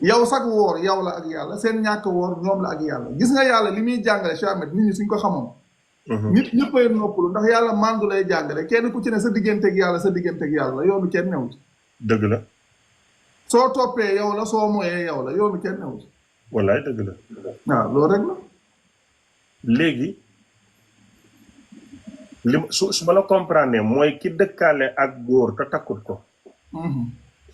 yow sax woor yow la ak yàlla seen ñàkk woor ñoom la ak yàlla gis nga yàlla li muy jàngale Cheikh Ahmed nit ñi suñ ko xamoon nit ñëppay noppalu ndax yàlla mandu lay jàngale kenn ku ci ne sa digganteeg yàlla sa digganteeg yàlla yoonu kenn new ci dëgg la soo toppee yow la soo moyee yow la yoonu kenn new ci wallaay dëgg la waaw loolu rek la léegi li su ma la comprendre mooy ki dëkkaale ak góor te takkut ko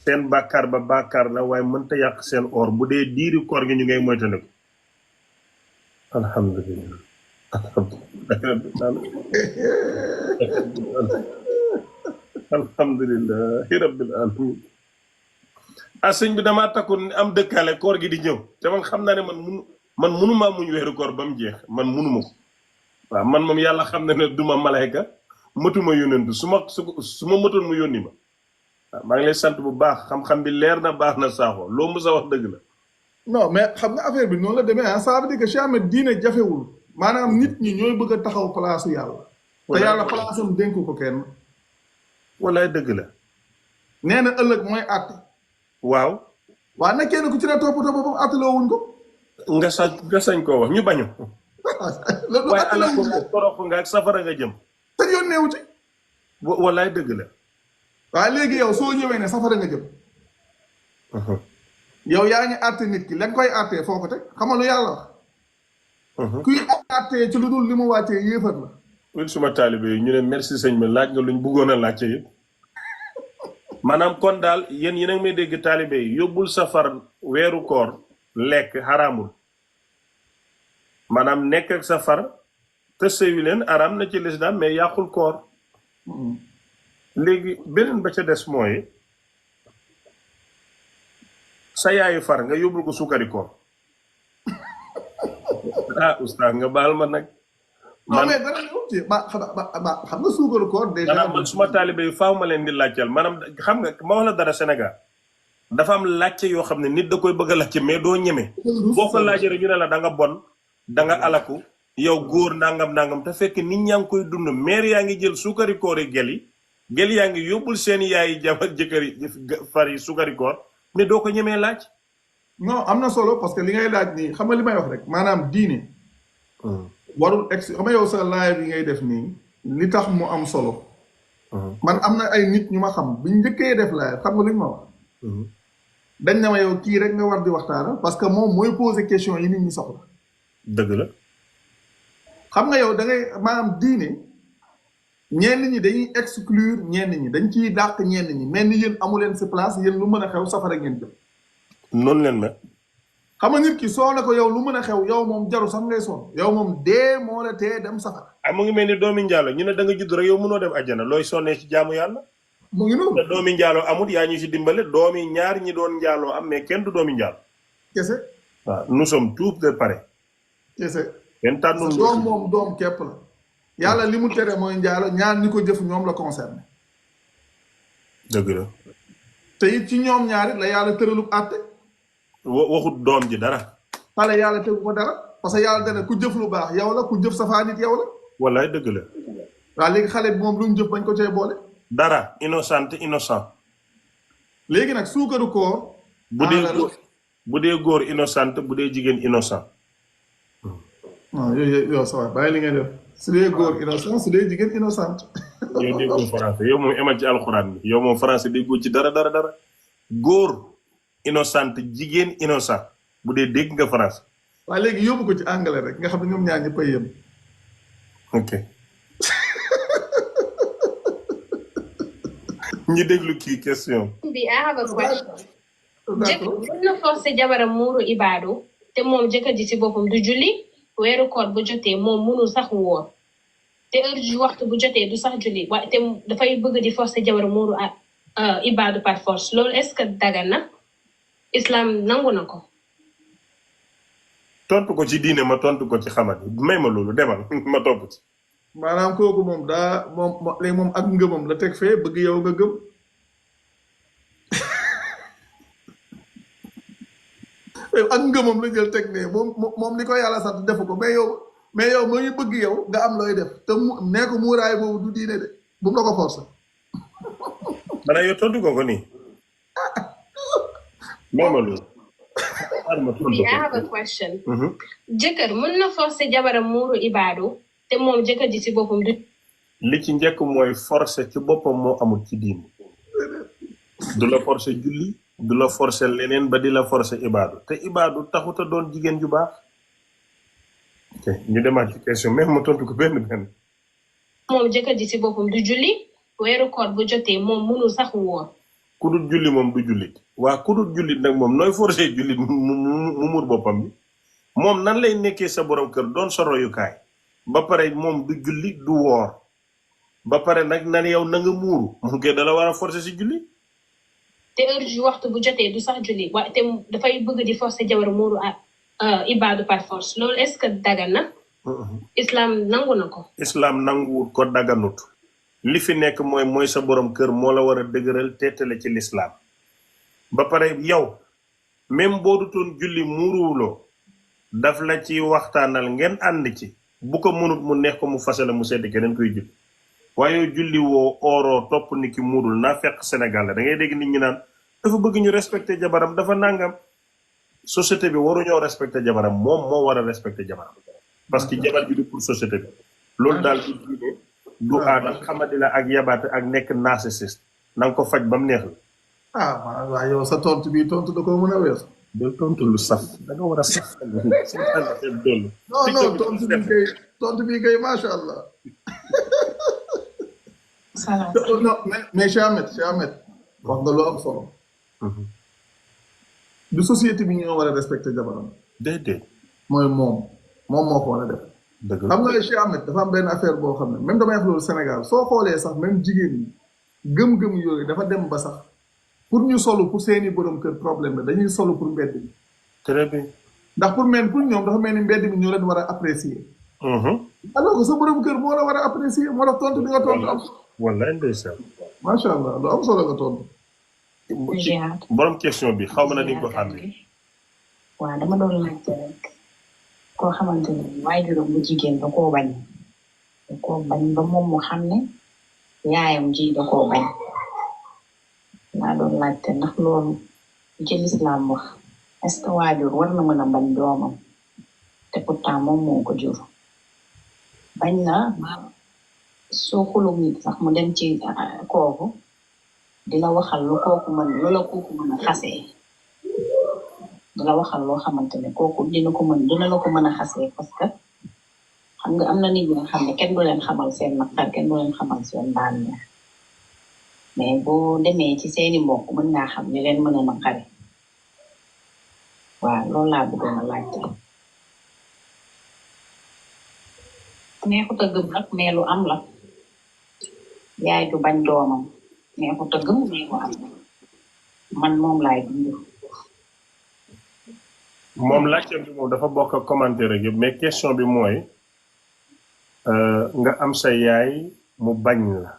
seen bàkkaar ba bàkkaar la waaye mënta yàq seen or bu dee diiri koor gi ñu ngay moytandiku alhamdulilah alhamdulilahi rabbil alamin sëñ bi damaa takku am dëkkaale koor gi di ñëw te man xam naa ne man munumaa muñ weeru koor ba mu jeex man munuma ko waaw man moom yàlla xam na ne duma malayka matuma yónentu su ma matoon mu yónni ma waaw maa ngi lay sant bu baax xam-xam bi leer na baax na saaxoo loo mës a wax dëgg la non mais xam nga affaire bi noonu la demee ah ça veut dire que Cheikh Ahmed diine jafewul maanaam nit ñi ñooy bëgg a taxaw palaasu yàlla te yàlla palaasam dénku ko kenn walaay dëgg la nee na ëllëg mooy àtte waaw waa na kenn ku ci ne toppatoo boppam àttaloo wuñ ko nga sañ koo wax ñu bañu loolu waaye ala àttaloo ko wuñ ko torox nga ak safara nga jëm te yoon neewu ci walaay dëgg la waaye léegi yow soo ñëwee ne safara nga jëm yow yaa ngi àtte nit ki la nga koy àttee foo ko teg xam nga lu yàlla wax kuy àttee ci lu dul li mu wàccee yéefar la wul suma taalibe yi ñu ne merci sëñ bi laaj nga luñ bëggoon a laajte yëpp maanaam kon daal yéen a ngi may dégg taalibe yi yóbbul safar weeru koor lekk xaraamul maanaam nekk ak safar te sëyu leen araam na ci lislaam mais yàqul koor léegi beneen ba ca des mooy sa yaayu far nga yóbbul ko suukari koor oustaz nga baal ma nag non mais dara ñëw ci xam nga suukaru koor déjà maanaam man suma taalibe yi faaw ma leen di laajteel maanaam xam nga ma wax la dara Sénégal dafa am laajte yoo xam ne nit da koy bëgg a laajte mais doo ñeme boo ko laajee rek ñu ne la da nga bon da nga alaku yow góor nangam te fekk nit ñaa ngi koy dund maire yaa ngi jël suukari koor yi gel yaa ngi yóbbul seen yaayi jabar jëkkër yi far yi suukari koor mais doo ko ñemee laaj non am na solo parce que li ngay laaj nii xam nga li may wax rek maanaam diine warul xam nga yow sa live yi ngay def nii li tax mu am solo man am na ay nit ñu ma xam biñ njëkkee def live xam nga li ñu ma wax dañ ne ma yow kii rek nga war di waxtaana parce que moom mooy poser question yi nit ñi soxla dëgg la xam nga yow da ngay maanaam diine ñenn ñi dañuy exclure ñenn ñi dañ ciy dàq ñenn ñi mel ni yéen amu leen si place yéen lu mën a xew safara ngeen jëm noonu leen ma xam nga nit ki soo ne ko yow lu mën a xew yow moom jaru sax ngay sonn yow moom dee moo la tee dem safara mu ngi mel ni doomi njaalo ñu ne da nga judd rek yow mënoo dem àjjana looy sonnee ci jaamu yàlla mu ngi noonu te doomi njaaloo amul yaa ñu si dimbale doomi ñaar ñi doon njaaloo am mais kenn du doomi njaalo kese waaw nous sommes tous de pareil kese kenn tànnul doom moom doom képp la yàlla li mu tere mooy njaalo ñaar ñi ko jëf ñoom la concerné dëgg la te it ci ñoom ñaarit la yàlla tëralub àtte waxut doom ji dara xale yàlla tegu ko dara parce que yàlla dana ku jëf lu baax yow la ku jëf safaan it yow la wallaay dëgg la waaw léegi xale bi moom lu mu jëf bañ ko cee boole dara innocent léegi nag suukaru koor bu dee góor innocent bu dee jigéen innocent non yooyu yow sa waay bàyyi li ngay def su dee góor innocent su dee jigéen innocent yow déggoo français yow moom emal ci alxuraan bi yow moom français déggoo ci dara góor innocent jigéen innocent bu dee dégg nga français waaye léegi yóbbu ko ci anglais rek nga xam ne ñoom ñaar ñëpp a yem ok ñu déglu kii question I have a question. d'accord mën na forcer jabaram muuru ibaadu te moom jëkkër ji ci boppam du julli weeru koor bu jotee moom mënul sax woor te heure ju waxtu bu jotee du sax julli waaye te dafay bëgg di forcer jabaram muuru ibaadu par force loolu est-ce que dagan na islam nangu na ko. tontu ko ci diine ma tontu ko ci xamat may ma loolu demal ma topp ci. maanaam kooku moom daa léegi moom ak ngëmam la teg fee bëgg yow nga gëm ak ngëmam la jël teg ne moom li ko yàlla sant defu ko mais yow moo ngi bëgg yow nga am looy def te nee ko muuraay boobu du diine de bu mu la ko forcer. mana yow tontu ko nii may ma loolu. I have a question. jëkkër mën na forcer jabaram muuru ibaadu te moom jëkkër ji ci boppam du. li ci njëkk mooy forcer ci boppam moo amul ci diine du la forcer julli du la forcer leneen ba di la forcer ibaadu te ibaadu taxut a doon jigéen ju baax. ok ñu demaat ci question même ma tontu ko benn. moom jëkkër ji ci boppam du julli weeru koor bu jotee moom mënul sax woor. ku dul julli moom du jullit waa ku dul jullit nag moom nooy forcer jullit mu muur boppam bi moom nan lay nekkee sa borom kër doon sa royukaay ba pare moom du julli du woor ba pare nag nan yow na nga muuru mu koy dala war a forcer si julli. te heure ju waxtu bu jotee du sax julli waaye te dafay bëgg di forcer jabar muuru ibaadu par force loolu est-ce que dagan na. islam nangu na ko. islam nanguwut ko daganut. li fi nekk mooy sa borom kër moo la war a dëgëral teetale ci lislaam ba pare yow même boo dutoon julli muuruwuloo daf la ci waxtaanal ngeen ànd ci bu ko mënut mu neex ko mu fase la mu sedd keneen koy julli waaye julli woo ooroo topp ni ki muurul naa fekk Sénégal la da ngay dégg nit ñi naan dafa bëgg ñu respecté jabaram dafa nangam société bi waruñoo respecté jabaram moom moo war a respecté jabaram parce que jabar bi du pour société bi loolu daal du diine du aada xamadi la ak yabaate ak nekk narcissiste na nga ko faj ba mu neex la. waaw yow sa tontu bi tontu da koo mën a weesu. del tontu lu saf da nga war a saf. non tontu bi kay macha allah. non mais Cheikh Ahmed wax nga lu am solo. du société bi ñoo war a respecté jabaram. déedéet. mooy moom moo ko war a def. dëgg la xam nga Cheikh Ahmed dafa am benn affaire boo xam ne même damay wax loolu Sénégal soo xoolee sax même jigéen ñi gëm-gëm yooyu dafa dem ba sax pour ñu solu pour seeni borom kër problème la dañuy solu pour mbedd mi. très bien. ndax pour ñoom dafa mel ni mbedd mi ñoo leen war a apprécier. alors que sa borom kër moo la war a apprécier moo tax tontu bi nga tontu am. wallaay ndeysaan. macha allah lu am solo nga tontu. borom question bi xaw ma na di nga ko xam ne. waaw dama doon laajte rek. koo xamante ne waajuram bu jigéen da koo bañ ba moom mu xam ne yaayam ji da koo bañ laa doon laajte ndax loolu ci lislaam wax est-ce que waajur war na mën a bañ doomam te pourtant moom moo ko jur bañ na soo xulum nit sax mu dem ci kooku dina waxal lu la kooku mën a xasee dina waxal loo xamante ne kooku dina la ko mën a xasee parce que xam nga am na nit ñi nga xam ne kenn du leen xamal seen naqar kenn du leen xamal seen bànneex mais boo demee ci seeni mbokk mën ngaa xam ne leen mën a naqari waaw loolu laa bëggoon a laajte neexut a gëm nag mais lu am la yaay du bañ doomam neexut a gëm mais lu am man moom laay dund moom laajte bi moom dafa bokk ak commentaire rek yëpp mais question bi mooy nga am sa yaay mu bañ la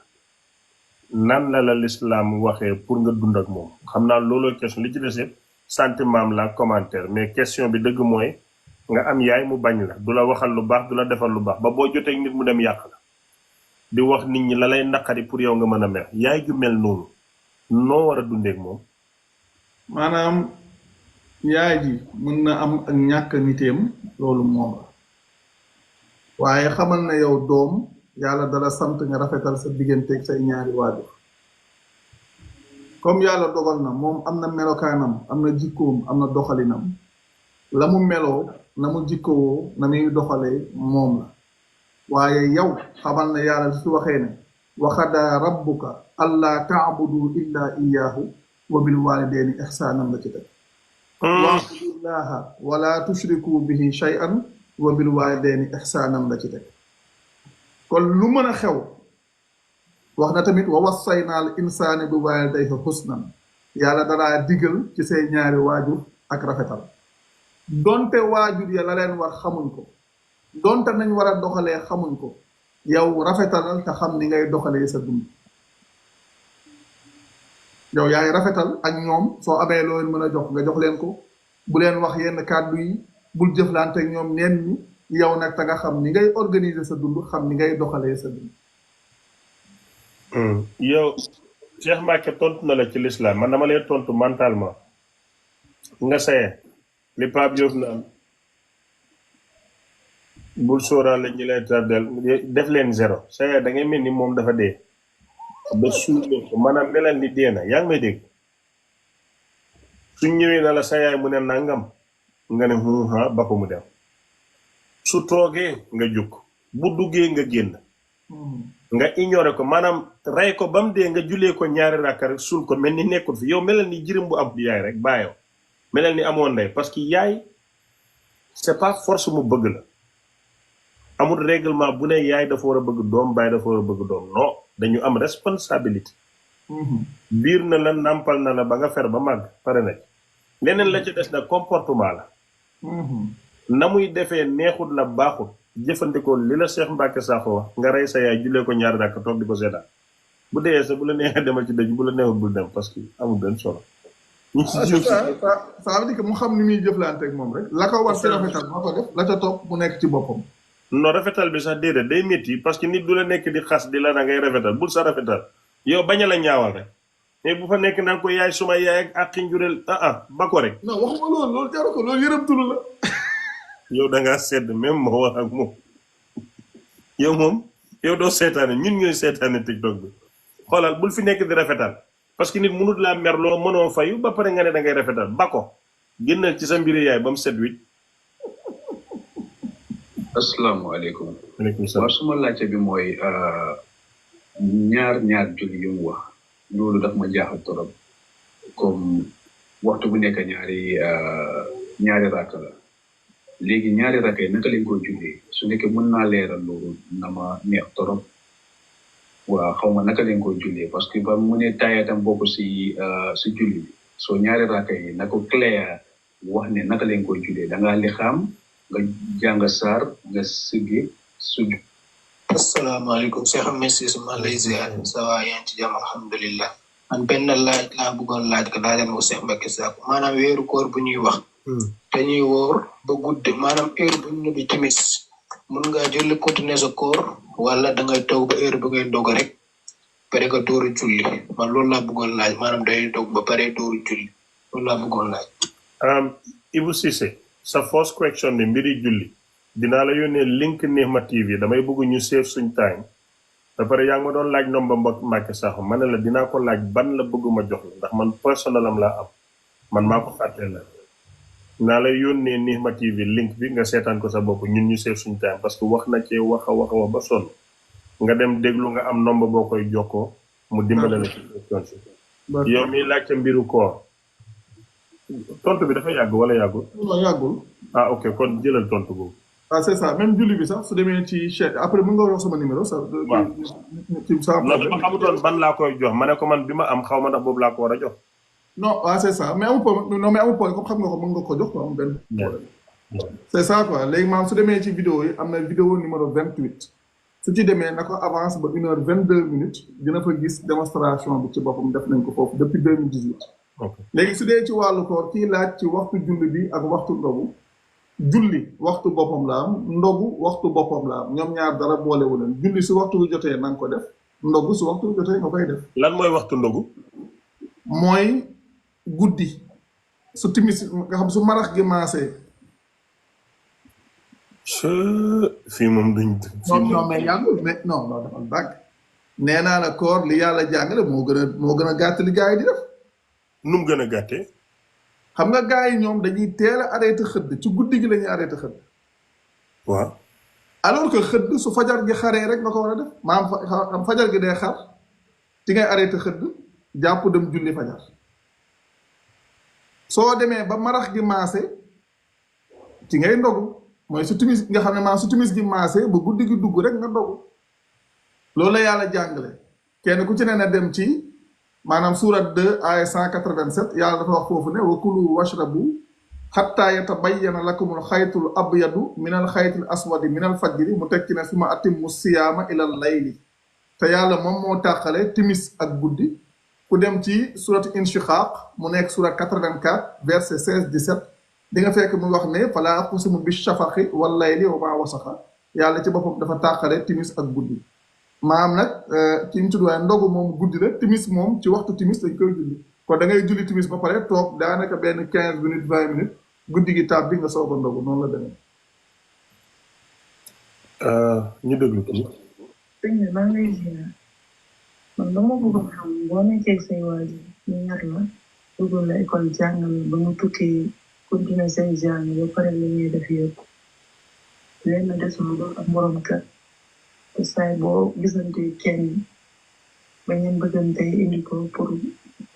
nan la l'islam waxee pour nga dund ak moom xam naa looloo question li ci des yëpp sentiment la commentaire mais question bi dëgg mooy nga am yaay mu bañ la du la waxal lu baax du la defal lu baax ba boo jotee nit mu dem yàq la di wax nit ñi la lay naqari pour yow nga mën a mer yaay ju mel noonu noo war a dundeek moom. maanaam yaay ji mën na am ak ñàkk niteem loolu moom la waaye xamal na yow doom yàlla dala sant nga rafetal sa digganteeg say ñaari waajur comme yàlla dogal na moom am na melokaanam am na jikkoom am na doxalinam la mu meloo na mu jikkowoo na muy doxalee moom la waaye yow xamal na yàlla su waxee ne waxadaa rabbuka allaa taabudu illa iyaahu wa bil walidayni ihsanan la ci teg wa'budullaha wala tushriku bihi shay'an wa bil walidayni ihsanan la ci teg kon lu mën a xew wax na tamit wa wassaynaal insaani bi waalidayhi husnan yàlla danaa digal ci say ñaari waajur ak rafetal donte waajur ya la leen war xamuñ ko donte nañ war a doxalee xamuñ ko yow rafetalal te xam ni ngay doxalee sa dund yow yaay rafetal ak ñoom soo amee loo leen mën a jox nga jox leen ko bu leen wax yenn kàddu yi bul jëflante ak ñoom neen ni yow nag te nga xam ni ngay organiser sa dund xam ni ngay doxalee sa dund yow Cheikh Mbacke tontu na la ci l'islam man dama lay tontu mentalement nga saye li Pape Diouf naan bul sóoraale ñi lay tardel def leen zéro saye da ngay mel ni moom dafa dee ba suulee ko maanaam melal ni dee na yaa ngi may dégg suñ ñëwee na la sa yaay mu ne nangam nga ne ba ko mu dem su toogee nga jóg bu duggee nga génn nga ignoré ko maanaam rey ko ba mu dee nga julee ko ñaari rakka rek suul ko mel ni nekkul fi yow melal ni jirim bu am yaay rek bàyyoo melal ni amoon ndey parce que yaay c'est pas force mu bëgg la amul règlement bu ne yaay dafa war a bëgg doom baay dafa war a bëgg doom non dañu am responsabilité biir na la nàmpal na la ba nga fer ba màgg pare na leneen la ci des nag comportement la na muy defee neexut la baaxut jëfandikoo li la Cheikh Mbacke Sakho wax nga rey sa yaay jullee ko ñaari rakk toog di ko seetaan bu dee sa bu la neexee demal ci dëj bu la neexut bul dem parce que amul benn solo ça veut dire que mu xam ni muy jëflante ak moom rek la ko war ci rafetal moo ko def la ca topp mu nekk ci boppam non rafetal bi sax déedéet day métti parce que nit du la nekk di xas di la na ngay rafetal bul sa rafetal yow bañ a la ñaawal rek mais bu fa nekk naan ko yaay suma yaay ak njureel ba ko rek non waxuma loolu jaru ko loolu yërëmtulu la yow da ngaa sedd même ma wax ak moom yow doo seetaane ñun ñooy seetaane TikTok bi xoolal bul fi nekk di rafetal parce que nit mënut laa mer loo mënoo fayu ba pare nga ne da ngay rafetal ba ko génnal ci sa mbiri yaay ba mu set wit asalaamaaleykum. aleykum salaam waaw suma laajte bi mooy ñaar julli yu mu wax loolu daf ma jaaxal torop comme waxtu bu nekk ñaari rakk la léegi ñaari rakk yi naka lañ ko jullee su nekkee mën naa leeral loolu na ma neex torop waaw xaw ma naka lañ ko jullee parce que ba mu ne taayatam bokk si julli bi soo ñaari rakk yi na ko clair wax ne naka lañ ko jullee da ngaa li xam nga jàng saar nga siggi sujj. asalaamaaleykum Cheikh Messis ma lay ziar ça va yaa ngi ci jàmm alhamdulilah man benn laaj laa bëggoon laaj ko daa leen ko Cheikh Mbacke Sakho maanaam weeru koor bu ñuy wax dañuy woor ba guddi maanaam heure bu ñu bi timis mun ngaa julli continuer sa koor wala da ngay toog ba heure bu ngay dog rek pare nga dooru julli man loolu laa bëggoon laaj maanaam day dog ba pare dooru julli loolu laa bëggoon laaj. Ibou Cissé sa first question ni mbiri julli dinaa la yónnee link Nihma TV damay bëgg ñu save suñ time ba pare yaa ngi ma doon laaj nomba Mbacke Sakho ma ne la dinaa ko laaj ban la bëgg ma jox la ndax man personnel am laa am man maa ko fàttee la naa la yónnee Nihma TV link bi nga seetaan ko sa bopp ñun ñu save suñ time parce que wax na cee wax ba sonn nga dem déglu nga am nomba boo koy jokkoo mu dimbale la ci question si yow miy laajte mbiru koor tontu bi dafa yàgg wala yàggul. non yàggul. ok kon jëlal tontu boobu. c'est ça même julli bi sax su demee ci chaîne après mën nga wax sama numéro. waaw non dama xamutoon ban laa koy jox ma ne ko man bi ma am xaw ma ndax boobu laa ko war a jox. non c'est ça mais amul problème non mais amul problème comme xam nga ko mën nga ko jox quoi am benn problème. c'est ça quoi léegi maanaam su demee ci vidéo yi am na vidéo numéro 28. su ci demee na ko avance ba 1h22 dina fa gis démonstration bi ci boppam def nañ ko foofu depuis 2018. léegi su dee ci wàllu koor kii laaj ci waxtu julli bi ak waxtu ndogu julli waxtu boppam la am ndogu waxtu boppam la am ñoom ñaar dara boolewu leen julli su waxtu bi jotee na nga ko def ndogu su waxtu bi jotee nga koy def. lan mooy waxtu ndogu. mooy guddi su timis nga xam su marax gi maasee. fii moom duñ. non mais yàggul mais non dafa bàgg. nee naa la koor li yàlla jàngale moo gën a gàtt li gars yi di def. nu mu gën a gàttee. xam nga gars yi ñoom dañuy teel a arrêté xëdd ci guddi gi la ñuy arrêté xëdd. waaw. alors que xëdd su fajar gi xaree rek nga ko war a def maanaam fajar gi day xar ci ngay arrêté xëdd jàpp dem julli fajar soo demee ba marax gi maase ci ngay ndogu mooy su timis nga xam ne maa su timis gi maase ba guddi gi dugg rek nga ndogu loolu la yàlla jàngale kenn ku ci ne na dem ci maanaam surat 2 aya 187 yàlla dafa wax foofu ne wa kulu washrabu xatta yatabayyana lakumul xaytul abyadu minal xaytil aswadi minal fajri mu tekki ne suma atimmu siyaama ilal layli te yàlla moom moo tàqale timis ak guddi ku dem ci surat inshiqaq mu nekk surat 84 verset 16 17 di nga fekk mu wax ne fala aqsimu bi shafaqi wal layli wa ma wasaqa yàlla ci boppam dafa tàqale timis ak guddi maam nag ci ñu tudd waaye ndogu moom guddi la timis moom ci waxtu timis dañ koy julli kon da ngay julli timis ba pare toog daanaka benn 15 minutes 20 minutes guddi gi taab bi nga soog a ndogu noonu la demee. ñu déglu kii. sëñ bi maa ngi lay ziar man dama bëggoon xam boo nekkee say waajur ñu ñor la dugal la école jàngal ba mu tukki continuer say jàng ba pare li ñuy def yëpp leen desul doon ak morom kër te saay boo gisante kenn ba ngeen bëggante indi ko pour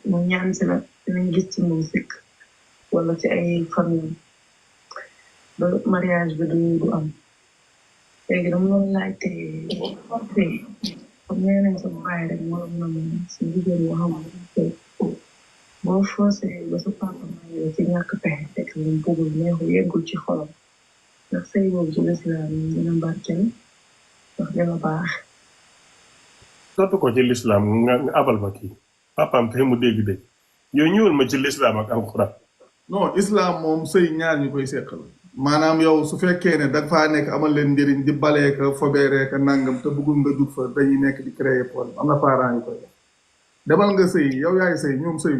mu ñaan si la dinañ gis ci moom sikk wala ci ay famille ba mariage bi du am léegi dama doon laajte forcé comme nee nañ sa baay rek moo mën a mën si jigéen boo xam boo forcé ba sa papa mayoo ci ñàkk pexe fekk lu bëggul neexul yeggul ci xolam ndax sëy boobu ci lislaam dina barkeel ndax dina baax sotti ko ci lislaam nga abal ma kii papaam te mu dégg-dégg yow ñëwal ma ci lislaam ak alxuraan. non islam moom sëy ñaar ñu koy seqal maanaam yow su fekkee ne danga faa nekk amal leen njëriñ di balee ka fobeeree ka nangam te bëggul nga dugg fa dañuy nekk di créer problème am na parents yu koy def demal nga sëy yow yaay sëy ñoom sëy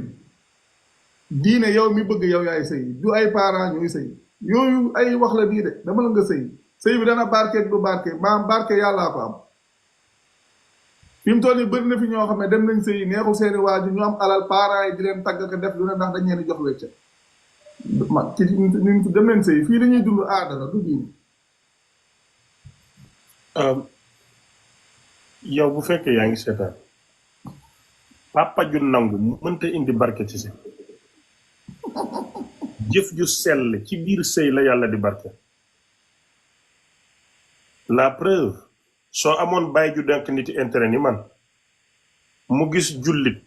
diine yow mi bëgg yow yaay sëy du ay parents ñuy sëy yooyu ay wax la bii de demal nga sëy sëy bi dana barkeeg du barke maam barke yàllaa ko am fi mu toll nii bëri na fi ñoo xam ne dem nañ sëy neexul seeni waajur ñu am alal parents yi di leen tagg ko def lu ne ndax dañ leen di jox wecce ma ci dem leen sëy fii dañuy dund aada la du diine. yow bu fekkee yaa ngi seetaan papa ju nangu mënta indi barke ci sëy jëf ju sell ci biir sëy la yàlla di barke la preuve soo amoon bàyyi ju denk nit intérêt ni man mu gis jullit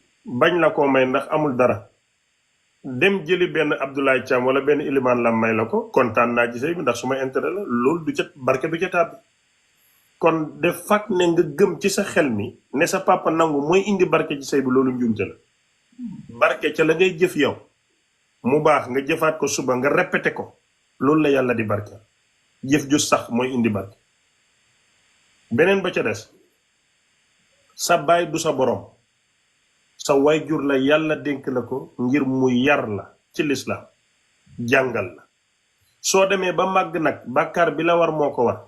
bañ la ko may ndax amul dara dem jëli benn Abdoulaye Thiam wala benn Iliman Lam may la ko kontaan naa ci sëy bi ndax su ma intérêt la loolu du ca barke du ca tàbbi kon de fak ne nga gëm ci sa xel mi ne sa papa nangu mooy indi barke ci sëy bi loolu njuumte la barke ca la ngay jëf yow mu baax nga jëfaat ko suba nga répété ko loolu la yàlla di barke jëf ju sax mooy indi barke beneen ba ca des sa baay du sa borom sa wayjur la yàlla dénk la ko ngir mu yar la ci lislaam jàngal la soo demee ba màgg nag bàkkaar bi la war moo ko war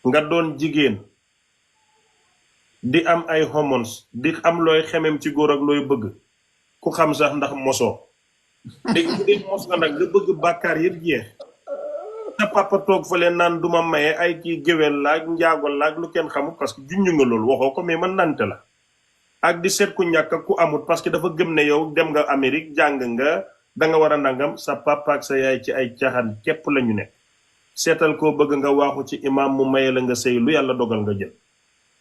nga doon jigéen di am ay hormones di am looy xemem ci góor ak looy bëgg ku xam sax ndax mosoo léegi bu dee mos nga nag nga bëgg bàkkaar yëpp jeex sa papa toog fa leen naan duma maye ay kii géwél laag njaago laag lu kenn xamul parce que junñu nga loolu waxoo ko mais man nante la ak di seet ku ñàkk ak ku amut parce que dafa gëm ne yow dem nga Amérique jàng nga danga war a nangam sa papa ak sa yaay ci ay caaxaan képp la ñu nekk seetal koo bëgg nga waaxu ci imam mu maye la nga sëy lu yàlla dogal nga jël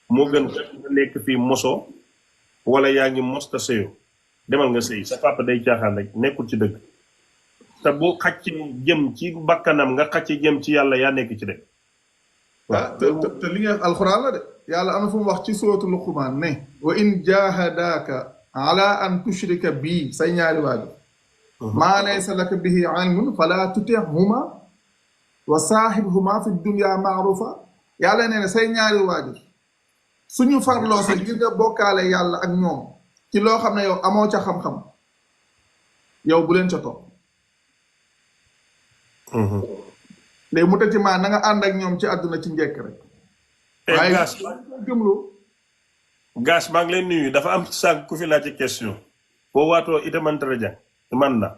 moo gën nga nekk fii mosoo wala yaa ngi mos ta sëyoo demal nga sëy sa papa day caaxaan rek nekkul ci dëgg te bu xacc jëm ci bakkanam nga xacc jëm ci yàlla yaa nekk ci dëgg waaw te li nga alxuraan la de yàlla am na fu mu wax ci sootu Luqmaan ne wa in jahadaaka ala an tushrika bii say ñaari waajur maa laysa laka bihi ilmun fala tutihuma wa saaxibhuma fi dunya maarufa yàlla nee na say ñaari waajur suñu farloo sa ngir nga bokkaale yàlla ak ñoom ci loo xam ne yow amoo ca xam-xam yow bu leen ca topp léegi mu tëj ci maa na nga ànd ak ñoom ci àdduna ci njëkk rek waaye gas maa ngi leen nuyu dafa am sànq ku fi laaj ci question boo waatoo itamantara jàng man na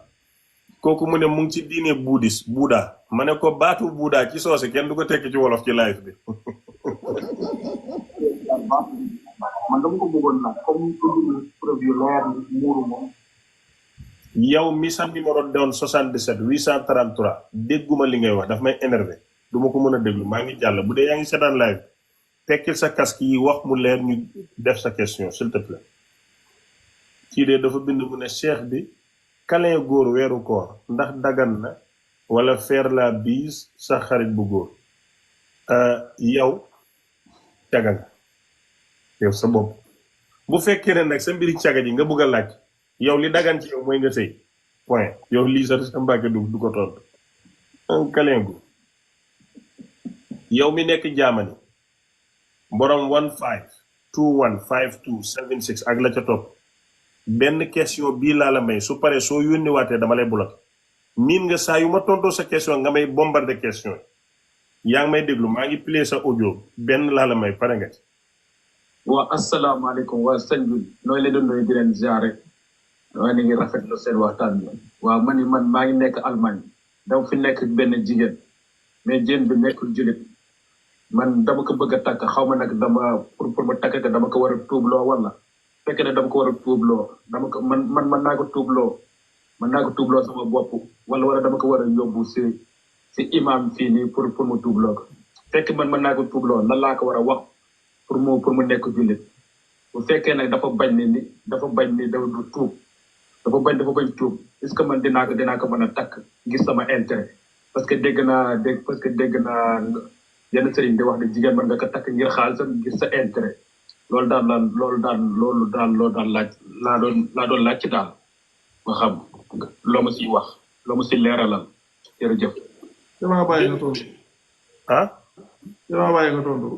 kooku mu ne mu ngi ci diine buddhiste buuda ma ne ko baatu buuda ci soose kenn du ko tekki ci wolof ci live bi man dama ko bëggoon nag comme ko dugg preuve yu leer muuru moom yow mi sa numéro doon 77 833 dégguma li ngay wax daf may énervé du ma ko mën a déglu maa ngi jàll bu dee yaa ngi seetaan live tekkil sa casque yi wax mu leer ñu def sa question s'il te plaît. kii de dafa bind mu ne cheikh bi câlin góor weeru koor ndax dagan na wala faire la bise sa xarit bu góor yow caga nga yow sa bopp bu fekkee ne nag sa mbiri caga ji nga bëgg a laaj yow li dagan ci yow mooy nga sëy point yow lii sa Mbàkke du ko tontu un câlin góor yow mi nekk Germany borom 15215276 ak la ca topp benn question bii laa la may su paree soo yónniwaatee dama lay bloqué miin nga saa yu ma tontoo sa question nga may bombardé question yaa ngi may déglu maa ngi play sa audio benn laa la may pare nga ci. waa asalaamaaleykum waa sëñ bi nooy leen di nuyu di leen ziare waaye ni ngi rafetlu seen waxtaan bi waaw man maa ngi nekk Allemagne dama fi nekk benn jigéen mais jigéen bi nekkul jullit man dama ko bëgg a takk xaw ma nag dama pour ma takk dama ko war a tuubloo wala fekk ne dama ko war a tuubloo dama ko man naa ko tuubloo sama bopp wala dama ko war a yóbbu si imam fii nii pour mu tuubloo ko fekk man naa ko tuubloo lan laa ko war a wax pour mu nekk jullit bu fekkee nag dafa bañ ni dafa du tuub dafa bañ tuub est-ce que man dinaa ko mën a takk ngir sama intérêt parce que dégg naa yenn sëriñ di wax ne jigéen mën nga ko takk ngir xaalisam ngir sa intérêt loolu daal laa doon laaj ci daal nga xam loo ma siy wax loo ma si leeralal jërëjëf. damaa bàyyi nga tontu. damaa bàyyi nga tontu.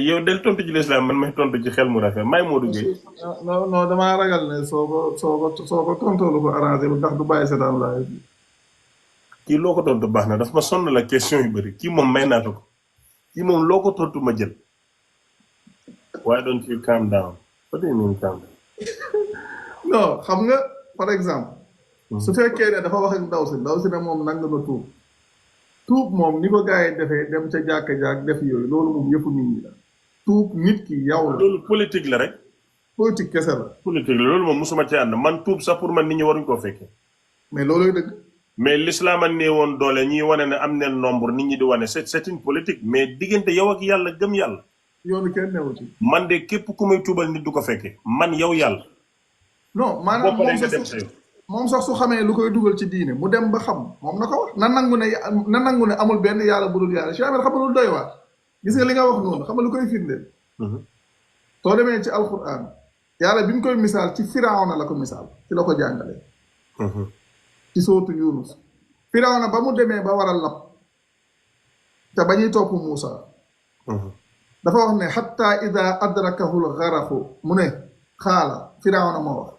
yow del tontu ci lislaam man may tontu ci xel mu rafet may Modou Gueye. non damaa ragal ne soo ko tontoo lu ko arrangé ndax du bàyyi seetaan laa kii loo ko tontu baax na daf ma sonn la question yu bëri kii moom may naa ko kii moom loo ko tontu ma jël. Why don't you calm down? What do you mean calm down? non xam nga par exemple. su fekkee ne dafa wax ak ndaw si ne moom nang na tuub moom ni ko gars yi defee dem ca jàkk def yooyu loolu moom yëpp nit ñi la. tuub nit ki yow la. loolu politique la rek. politique kese la. politique la loolu moom musuma ci ànd man tuub sax pour man nit ñi waruñ koo fekkee. mais loolooy dëgg. mais l'islam a nee woon doole ñuy wane ne am neen nombre nit ñi di wane c'est une politique mais diggante yow ak yàlla gëm yàlla. yoonu kenn newu ci. man de képp ku may tuubal nit du ko fekkee man yow yàlla. non maanaam moom sax su xamee lu koy dugal ci diine mu dem ba xam moom na ko wax na nangu ne amul benn yàlla bu dul yàlla Cheikh Ahmed xam nga lu doy waar gis nga li nga wax noonu xam nga lu koy firndeel. soo demee ci alquran yàlla bi mu koy misaal ci firawna la ko misaal ci la ko jàngalee. ci sootu Yunus firawna ba mu demee ba war a lab te ba ñuy topp Muusa dafa wax ne xatta ida adrakahul garaxu mu ne xaala firawna moo wax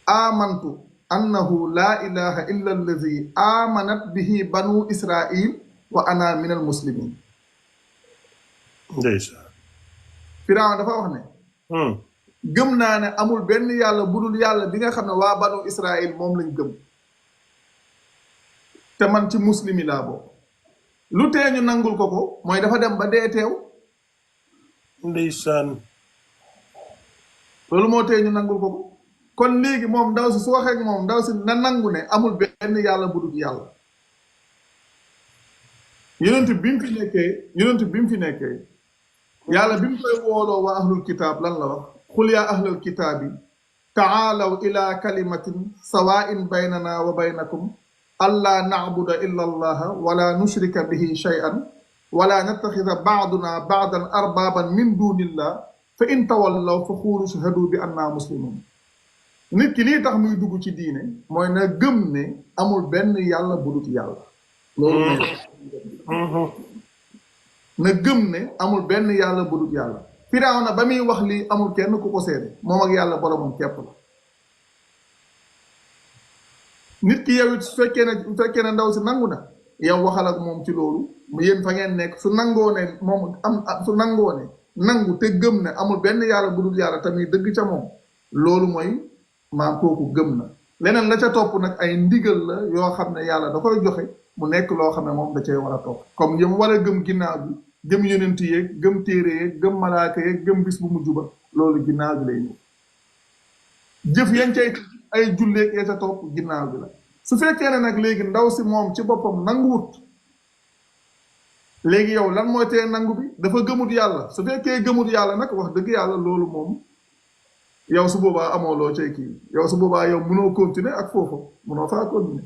amantu annahu laa ilaha illa allazi amanat bihi banu israil wa ana min al muslimin firawna dafa wax ne gëm naa ne amul benn yàlla budul yàlla bi nga xam ne waa banu israil moom lañ gëm te man ci muslimi laa bokk lu tee ñu nangul ko mooy dafa dem ba dee teew ndeysaan loolu moo tee ñu nangul ko kon léegi moom ndaw si su waxee ak moom ndaw si na nangu ne amul benn yàlla bu dul yàlla yonent bi mu fi nekkee yàlla bi mu koy wooloo waa ahlul kitaab lan la wax qul yaa ahlul kitaabi taalaw ila kalimatin sawaa'in baynana wa baynakum allaa na'buda illa allaha wala nushrika bihi shay'an wala nattaxida ba'duna ba'dan arbaaban min dunillah fa in tawallaw fa xuulu shahadu bi anna muslimun nit ki lii tax muy dugg ci diine mooy na gëm ne amul benn yàlla bu dul yàlla loolu na gëm ne amul benn yàlla bu dul yàlla Firawna ba muy wax lii amul kenn ku ko seede moom ak yàlla boromam képp la nit ki yow it su fekkee ne ndaw si nangu na yow waxal ak moom ci loolu yéen fa ngeen nekk su nangoo ne moom su nangoo ne nangu te gëm ne amul benn yàlla bu dul yàlla tamit dëgg ca moom loolu mooy maam kooku gëm na leneen la ca topp nag ay ndigal la yoo xam ne yàlla da koy joxe mu nekk loo xam ne moom da cee war a topp comme yëm war a gëm ginnaaw bi gëm yonent yeeg gëm téere yeeg gëm malaaka yeeg gëm bis bu mujj ba loolu ginnaaw bi lay ñëw jëf yañ cay ay julleeg ee ca topp ginnaaw bi la su fekkee ne nag léegi ndaw si moom ci boppam nanguwut léegi yow lan mooy tee nangu bi dafa gëmut yàlla su fekkee gëmut yàlla nag wax dëgg yàlla loolu moom yow su boobaa amoo loo cay kii yow su boobaa yow mënoo continuer ak foofu mënoo faa continuer.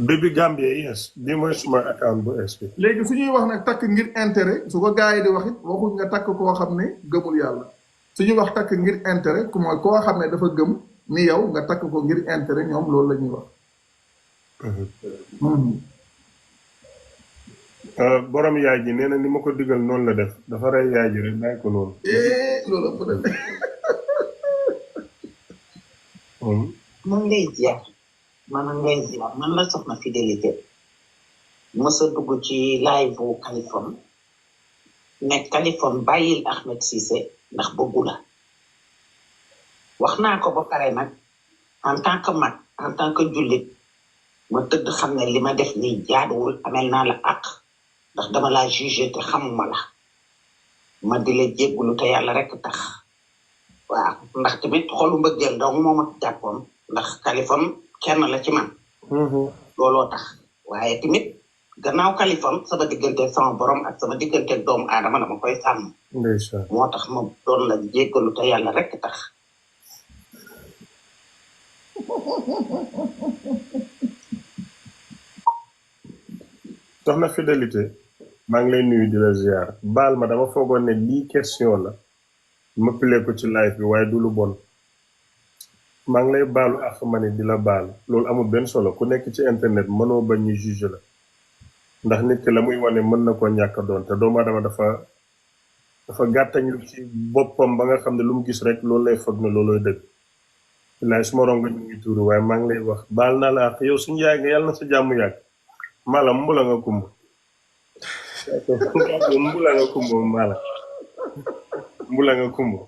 Baby Gambia yes bi mooy suma account bu SP. léegi su ñuy wax nag takk ngir intérêt su ko gars yi di wax it waxuñ nga takk koo xam ne gëmul yàlla su ñuy wax takk ngir intérêt ku mooy koo xam ne dafa gëm ni yow nga takk ko ngir intérêt ñoom loolu la ñuy wax. borom yaay ji nee na ni ma ko digal noonu la def dafa rey yaay ji rek bàyyi ko noonu. loolu ëpp na. man ngay ziar man la soxna Fidélité mos a dugg ci live bu Kaliphone ne Kaliphone bàyyil Ahmed Cissé ndax bëggu la wax naa ko ba pare nag en tant que mag en tant que jullit ma tëdd xam ne li ma def nii jaaduwul amel naa la àq ndax dama laa jugé te xamuma la ma di la jéggulu te yàlla rek tax waaw ndax tamit xolu mbëggeel dong moo ma jàppoon ndax Kaliphone kenn la ci man looloo tax waaye tamit gannaaw Kaliphone sama diggante sama borom ak sama diggante doomu aadama dama koy sàmm moo tax ma doon la jéggalu te yàlla rek tax soxna Fidélité maa ngi lay nuyu di la ziar baal ma dama foogoon ne lii question la ma pile ko ci live bi waaye du lu bon maa ngi lay baalu ak ma ne di la baal loolu amul benn solo ku nekk ci internet mënoo bañ ñu juge la ndax nit ki la muy wane mën na koo ñàkk doon te doomu aadama dafa gàttañu ci boppam ba nga xam ne lu mu gis rek loolu lay foog ne loolooy dëgg laay su ma ronga ñu ngi tuuru waaye maa ngi lay wax baal naa la ak yow suñu yaay nga yàlla na sa jàmm yàgg mala mbula nga kumba mbula nga kumba mala mbula nga kumba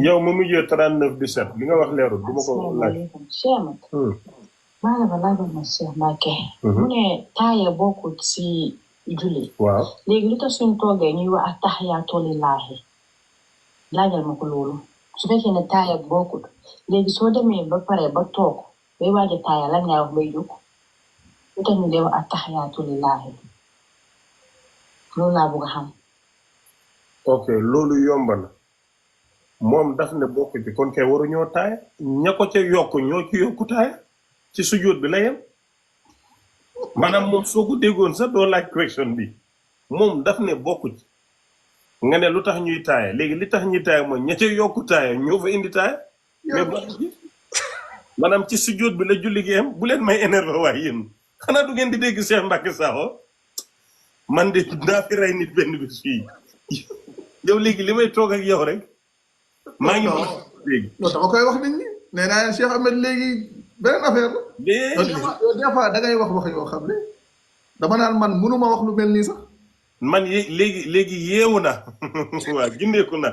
yow mu mujjee 39 17 li nga wax leerul du ma ko laaj. maa la ma Cheikh Mbacke. mu ne taaya bokkut si julli. waaw léegi lu tax suñ toogee ñuy wax attahiyaatu lillaahi laajal ma ko loolu su fekkee ne taaya bokkut léegi soo demee ba pare ba toog bay waaj a taaya lan ngay wax bay jóg lu tax ñu dee wax attahiyaatu lillaahi loolu laa bëgg a xam. ok loolu yomb na moom daf ne bokk ci kon kay waruñoo taaya ña ko ca yokk ñoo ci yokku taaya ci sujjóot bi la yem maanaam moom soo ko déggoon sax doo laaj question bi moom daf ne bokku ci nga ne lu tax ñuy taaya léegi li tax ñuy taaya mooy ña ca yokku taaya ñoo fa indi taaya mais bokku ci maanaam ci sujjóot bi la julli gi yem bu leen may énervé waaye yéen xanaa du ngeen di dégg Cheikh Mbacke Sakho man de daa fi rey nit benn bis fii yow léegi li may toog ak yow rek maa ngi léegi non dama koy wax nit ñi nee naa Cheikh Ahmed léegi beneen affaire la. yow des fois da ngay wax yoo xam ne dama naan man mënuma wax lu mel nii sax. man léegi yeewu na waaw gindeeku na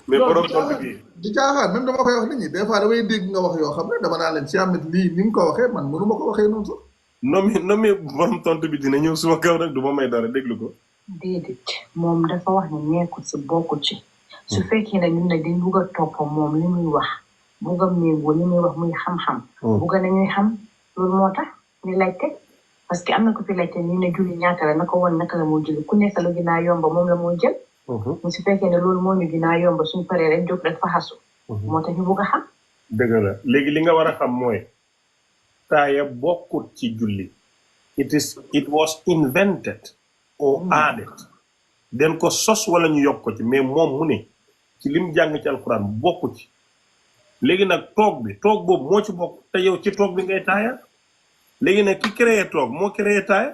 mais borom tontu bi di caaxaan même dama koy wax nit ñi des fois damay dégg nga wax yoo xam ne dama naan leen Cheikh Ahmed lii ni nga ko waxee man mënuma ko waxee noonu sax. non mais borom tontu bi dina ñëw suma kaw rek du ma may dara déglu ko. déedéet moom dafa wax ne nekkul si bokkul ci. su fekkee ne ñun nag dañ bugg a topp moom li muy wax bugg a méngoo li muy wax muy xam-xam. bugg nañuy xam loolu moo tax ñu laajte parce que am na ko fi laajte ñu ne julli ñaata la naka woon naka la moo julli ku nekk la ginnaa yomba moom la moo jël. mu su fekkee ne loolu moo ñu ginnaa yomba suñu paree rek jóg rek fa xasu. moo tax ñu bugg a xam. dëgg la léegi li nga war a xam mooy taaya bokkut ci julli. it was invented or added. den ko sos wala ñu yokk ko ci mais moom mu ne ci lim jàng ci alxuraan bokku ci léegi nag toog boobu moo ci bokk te yow ci toog bi ngay taaya léegi nag ki créé toog moo créé taaya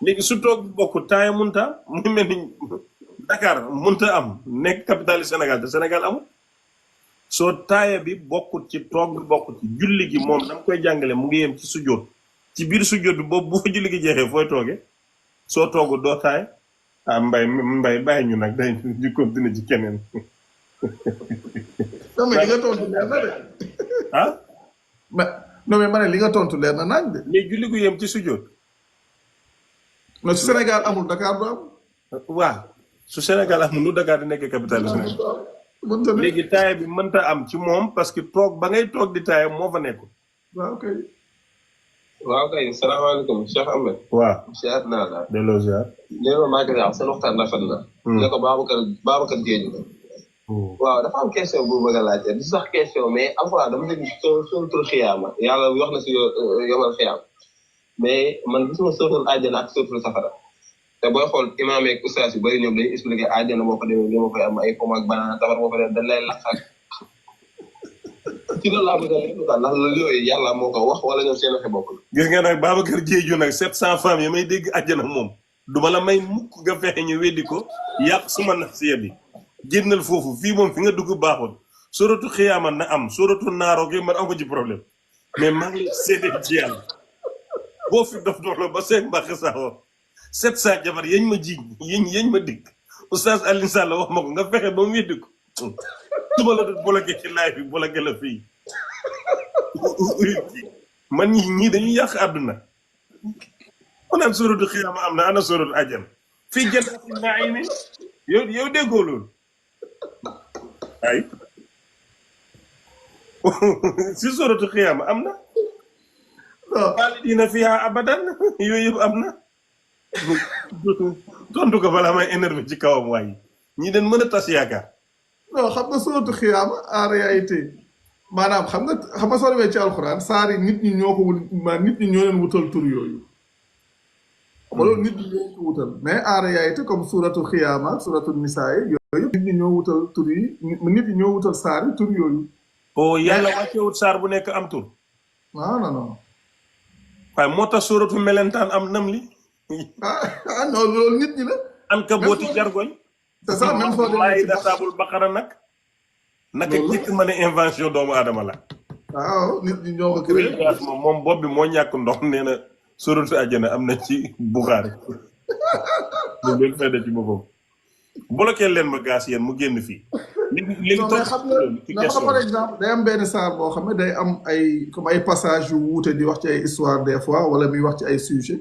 léegi su toog bi bokk taaya munta am mu mel ni Dakar munta am nekk capitale Sénégal te Sénégal amul soo taaya bi bokkut ci toog bi bokkut ci julli gi moom dama koy jàngale mu ngi yem ci sujjóot ci biir sujjóot bi boobu boo julli gi jeexee fooy tooge soo toogu doo taaya mbay bàyyi ñu nag day ñu continuer ci keneen non mais li nga tontu leer na de. ah. mais non mais ma ne li nga tontu leer na nañ de. mais julli gu yem ci sujjóot. mais su Sénégal amul Dakar du am. waaw su Sénégal amul lu Dakar di nekk capitale du Sénégal. mënta ne léegi taaya bi mënta am ci moom parce que toog ba ngay toog di taaya moo fa nekk. waaw kay. waaw kay salaamaaleykum Cheikh Ahmed. waaw. ziar naa la. delloo ziar. nee na maa ngi lay wax seen waxtaan rafet na. ne ko Babacar Diédhiou la. waaw dafa am question bu bëgg a laajte du sax question mais alxuraan dama dégg suratul xiyaama yàlla wax na si yomal xiyaama mais man gisuma suratul àjjana ak suratul safara te booy xool imaam yeeg ustaas yu bëri ñoom dañuy expliqué àjjana boo fa demee li ma koy am ay pom ak banana safara boo fa demee dañ lay lax ak ci loolu laa bëgg a leen ndax loolu yooyu yàlla moo ko wax wala ñoom seen waxe bokk la. gis nga nag Babacar Diédhiou nag 700 femmes yi may dégg àjjana moom duma la may mukk nga fexe ñu weddi ko yàq suma nafsiya bi génnal foofu fii moom fi nga dugg baaxul suratu xiyaama na am suratu naaroo gi man am ko ci problème mais maa ngi seede ci yàlla boo fi dof dof la ba seen mbaax saxoo 700 jabar yañ ma jiiñ yañ ma dikk oustaz Alioune Sall wax ma ko nga fexe ba mu weddi ko suma la doon bloqué ci live bi bloqué la fii man ñii dañuy yàq àdduna mu naan suratu xiyaama am na ana suratu ajjana fii jannaati na'iim yow déggoo loolu ay si suratu xiyaama am na xaalidiina fiihaa abadan yooyu yëpp am na tontu ko balaa may énervé ci kawam waaye ñi den mën a tas yaakaar non xam nga suratu xiyaama en réalité maanaam xam nga soo demee ci alxuraan saar yi nit ñi ñoo ko nit ñi ñoo leen wutal tur yooyu xam nga loolu nit ñi ñoo ko wutal mais en réalité comme suratu xiyaama suratu nisaa yi yooyu nit ñi ñoo wutal tur yi nit ñi ñoo wutal saar yi tur yooyu. oh yàlla wàccewut saar bu nekk am tur. non. waaye moo tax suratu melentaan am nam li. non loolu nit ñi la. an ka booti jargoñ. c'est ça même soo demee ci dasaabul baqara nag. naka jëkk ma ne invention doomu aadama la. waaw nit ñi ñoo ko créé. moom bopp bi moo ñàkk ndox nee na suratu àjjana am na ci Buxaari. ñu leen fay ci boppam. bloqué leen ma gaas yéen mu génn fii. léegi mais xam nga par exemple day am benn saar boo xam ne day am ay comme ay passage yu wuute di wax ci ay histoire des fois wala muy wax ci ay sujet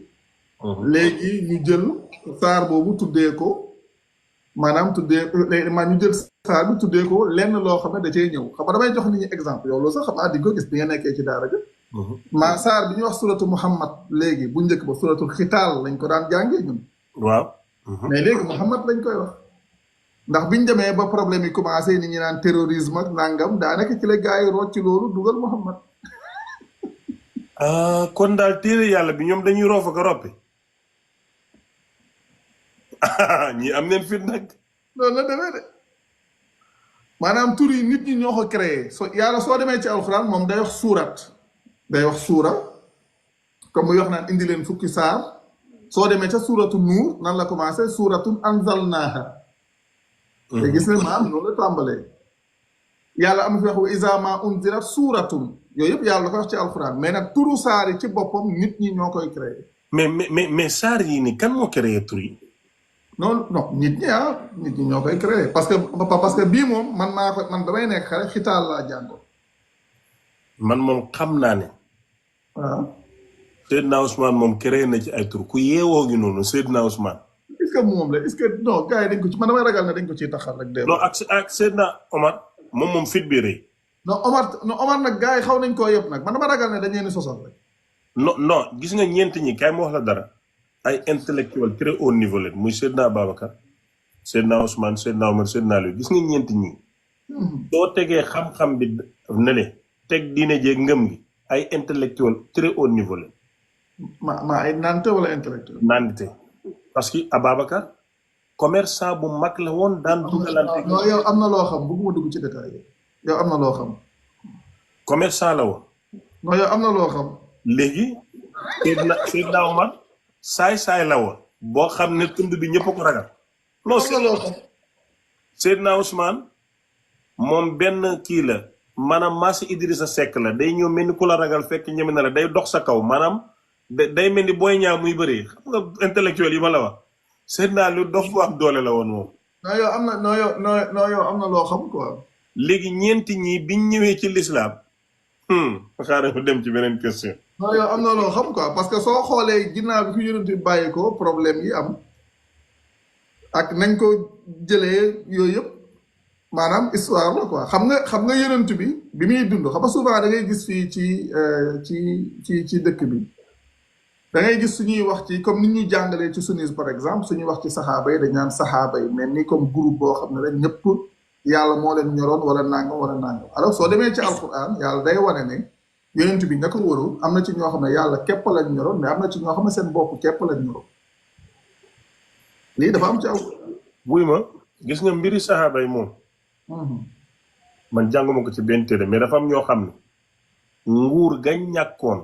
léegi ñu jël saar boobu tuddee ko maanaam ñu jël saar bi tuddee ko lenn loo xam ne da cee ñëw xam nga damay jox nit ñi exemple yow loolu sax xam naa di ko gis bi nga nekkee ci daara ja saar bi ñuy wax suratu Muhammad léegi bu njëkk ba suratul xitaal lañ ko daan jàngee ñun waaw mais léegi Muhammad lañ koy wax ndax biñ demee ba problème yi commencé nit ñi naan terrorisme ak nangam daanaka ci la gars yi rocc loolu dugal Muhammad kon daal téere yàlla bi ñoom dañuy roof ak a roppi ñi am neen fit nag loolu la demee de maanaam tur yi nit ñi ñoo ko créé yàlla soo demee ci alxuraan moom day wax suurat day wax suura comme muy wax naan indi leen fukki saar soo demee ca suuratu nuur nan la commencé suuratun anzalnaaha te gis ne maam loolu la tàmbalee yàlla am fi wax wa izaa maa unzilat suuratun yooyu yëpp yàlla da koy wax ci alxuraan mais nag turu saar yi ci boppam nit ñi ñoo koy créé mais saar yi ni kan moo créé tur yi non nit ñi ñoo koy créé parce que bii moom man damay nekk xale xitaal laa jàngoon man moom xam naa ne waaw Seydina Ousmane moom créé na ci ay tur ku yeewoo gi noonu Seydina Ousmane est-ce que moom la est-ce que non gars yi dañ ko ci man damay ragal ne dañ ko ciy taxal rek. non ak Seydina Omar moom fit bi rëy. non Omar nag gars yi xaw nañ koo yëpp nag man dama ragal ne dañ leen di sosal rek. non gis nga ñeent ñi kay ma wax la dara ay intellectuel très haut niveau leen muy Seydina Babacar Seydina Ousmane Seydina Omar Seydina Aliou gis nga ñeent ñi. soo tegee xam-xam bi ne le teg diine jeeg ngëm gi ay intellectuel très haut niveau leen. ma ay nante wala intellectuel. nante. parce que Ababacar commerçant bu mag la woon daan dugalante. non yow am na loo xam bëgguma dugg ci détail yow am na loo xam. commerçant la woon. non yow am na loo xam. léegi Seydina Omar saay la woon. boo xam ne tund bi ñëpp a ko ragal. non am na loo xam. Seydina Ousmane moom benn kii la maanaam Massi Idrissa Seck la day ñëw mel ni ku la ragal fekk ñeme na la day dox sa kaw maanaam. day mel ni booy ñaaw muy bëri xam nga intellectuel yi ma la wax Seydina lu dof bu am doole la woon moom non yow am na non yow am na loo xam quoi. léegi ñeenti ñi biñ ñëwee ci l'islam xaaral mu dem ci beneen question. non yow am na loo xam quoi parce que soo xoolee ginnaaw bi fi yonent bi bàyyi ko problème yi am ak nañ ko jëlee yooyu yëpp maanaam histoire la quoi xam nga yonent bi muy dund xam nga souvent da ngay gis fii ci dëkk bi da ngay gis suñuy wax ci comme ni ñuy jàngalee ci sunnis par exemple suñuy wax ci saxaaba yi dañ naan saxaaba yi mel ni comme groupe boo xam ne rek ñëpp yàlla moo leen ñoroon wala nangam alors soo demee ci alquran yàlla day wane ne yonent bi ña ko wëru am na ci ñoo xam ne yàlla képp lañ ñoroon mais am na ci ñoo xam ne seen bopp képp lañ ñoroon lii dafa am ci aw. buy ma gis nga mbiri saxaaba yi moom. man jànguma ko ci benn téere mais dafa am ñoo xam ne nguur gañ ñàkkoon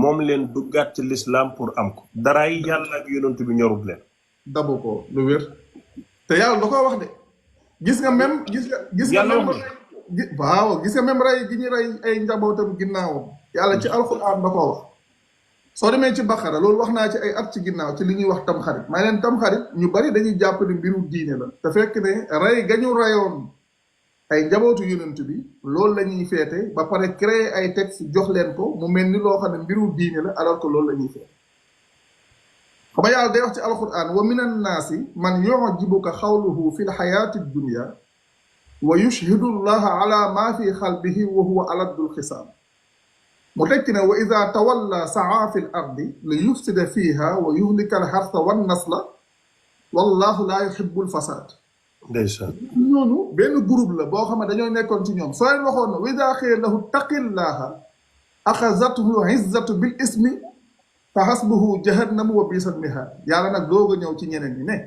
moom leen duggaat ci l'islam pour am ko daraay yàlla ak yonent bi ñorut leen. dabu ko lu wér te yàlla da ko wax de gis nga même gis nga même waaw gis nga même rey gi ñu rey ay njabootam ginnaawam yàlla ci alxuraan da ko wax soo demee ci Baqara loolu wax naa ci ay at ci ginnaaw ci li ñuy wax tamxarit may leen tamxarit ñu bari dañuy jàpp ne mbiru diine la te fekk ne rey gañu reyoon ay njabootu yonent bi loolu la ñuy feete ba pare créer ay texte jox leen ko mu mel ni loo xam ne mbiru diine la alors que loolu la ñuy feete xam nga yàlla day wax ci alquran wa min annaasi man yujibuka xawluhu fi lxayaati dunya wa yushhidu llaha ala ma fi xalbihi wa huwa aladdu lxisaam mu tekki ne wa ida tawalla saa fi l ardi li yufsida fiha wa yuhlika alxarsa wannasla wallahu la yuhibu lfasad ndeysaan ñooñu benn groupe la boo xam ne dañoo nekkoon ci ñoom soo leen waxoon ne wa ida xiila lahu taqillaha axazathu izzatu bil ismi fa hasbuhu jahannamu wa bisat mihaad yàlla nag doog a ñëw ci ñeneen ñi ne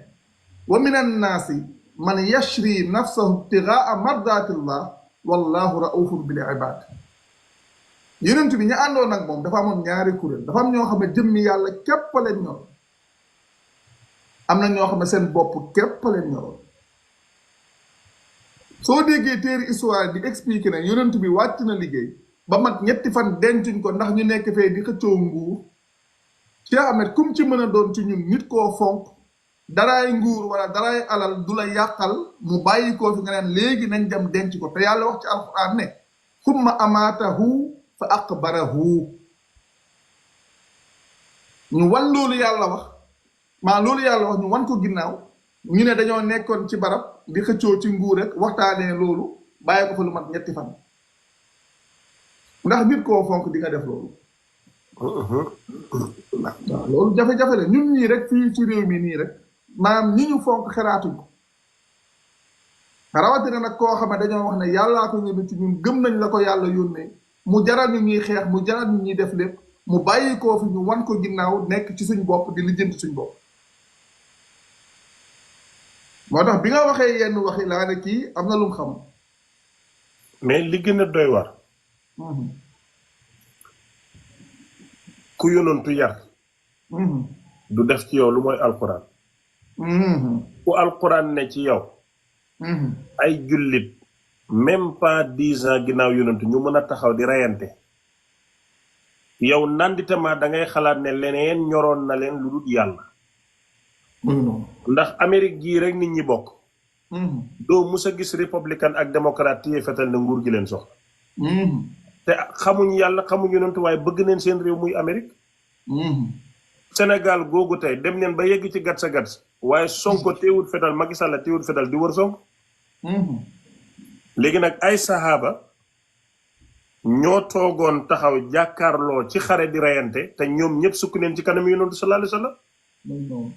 wa min annaasi man yashri nafsahu ibtigaa mardatillah wallahu raufun bil ibad yonent bi ñu àndoon nag moom dafa amoon ñaari kuréel dafa am ñoo xam ne jëmmi yàlla képp leen ñor am na ñoo xam ne seen bopp képp leen ñoroon soo déggee téeri histoire di expliquer ne yonent bi wàcc na liggéey ba mat ñetti fan dencuñ ko ndax ñu nekk fee di xëccoo nguur Cheikh Ahmed kum ci mën a doon ci ñun nit koo fonk daraay nguur wala daraay alal du la yàqal mu bàyyi koo fi nga neen léegi nañ dem denc ko te yàlla wax ci alquran ne summa amaatahu fa aqbarahu ñu wan loolu yàlla wax loolu yàlla wax ñu wan ko ginnaaw ñu ne dañoo nekkoon ci barab di xëccoo ci nguur rek waxtaanee loolu bàyyi ko fa lu mat ñetti fan ndax nit koo fonk di nga def loolu waaw loolu jafe-jafe la ñun ñii rek fii ci réew mi nii rek maanaam ñi ñu fonk xeraatuñ ko rawatina nag koo xam ne dañoo wax ne yàllaa ko yónni ci ñun gëm nañ la ko yàlla yónnee mu jaral ñu ñuy xeex mu jaral ñu ñuy def lépp mu bàyyi koo fi ñu wan ko ginnaaw nekk ci suñ bopp di lijjanti suñ bopp moo tax bi nga waxee yenn waxi laa ne kii am na lu mu xam mais li gën a doy war ku yonantu yar du def ci yow lu mooy alquran ku alquran ne ci yow ay jullit même pas 10 ans ginnaaw yonantu ñu mën a taxaw di reyante yow nanditama da ngay xalaat ne leneen ñoroon na leen lu dul yàlla ndax Amérique gii rek nit ñi bokk doo mus a gis républicain ak démocrate téye fetal na nguur gi leen soxla te xamuñ yàlla xamuñ yonantu waaye bëgg neen seen réew muy Amérique Sénégal googu tey dem neen ba yegg ci gatsa gats waaye Sonko teewut fetal Macky Sall teewut fetal di wër Sonko léegi nag ay saxaaba ñoo toogoon taxaw jàkkaarloo ci xare di reyante te ñoom ñëpp sukk neen ci kanam yonantu sallallahu alayhi wa sallam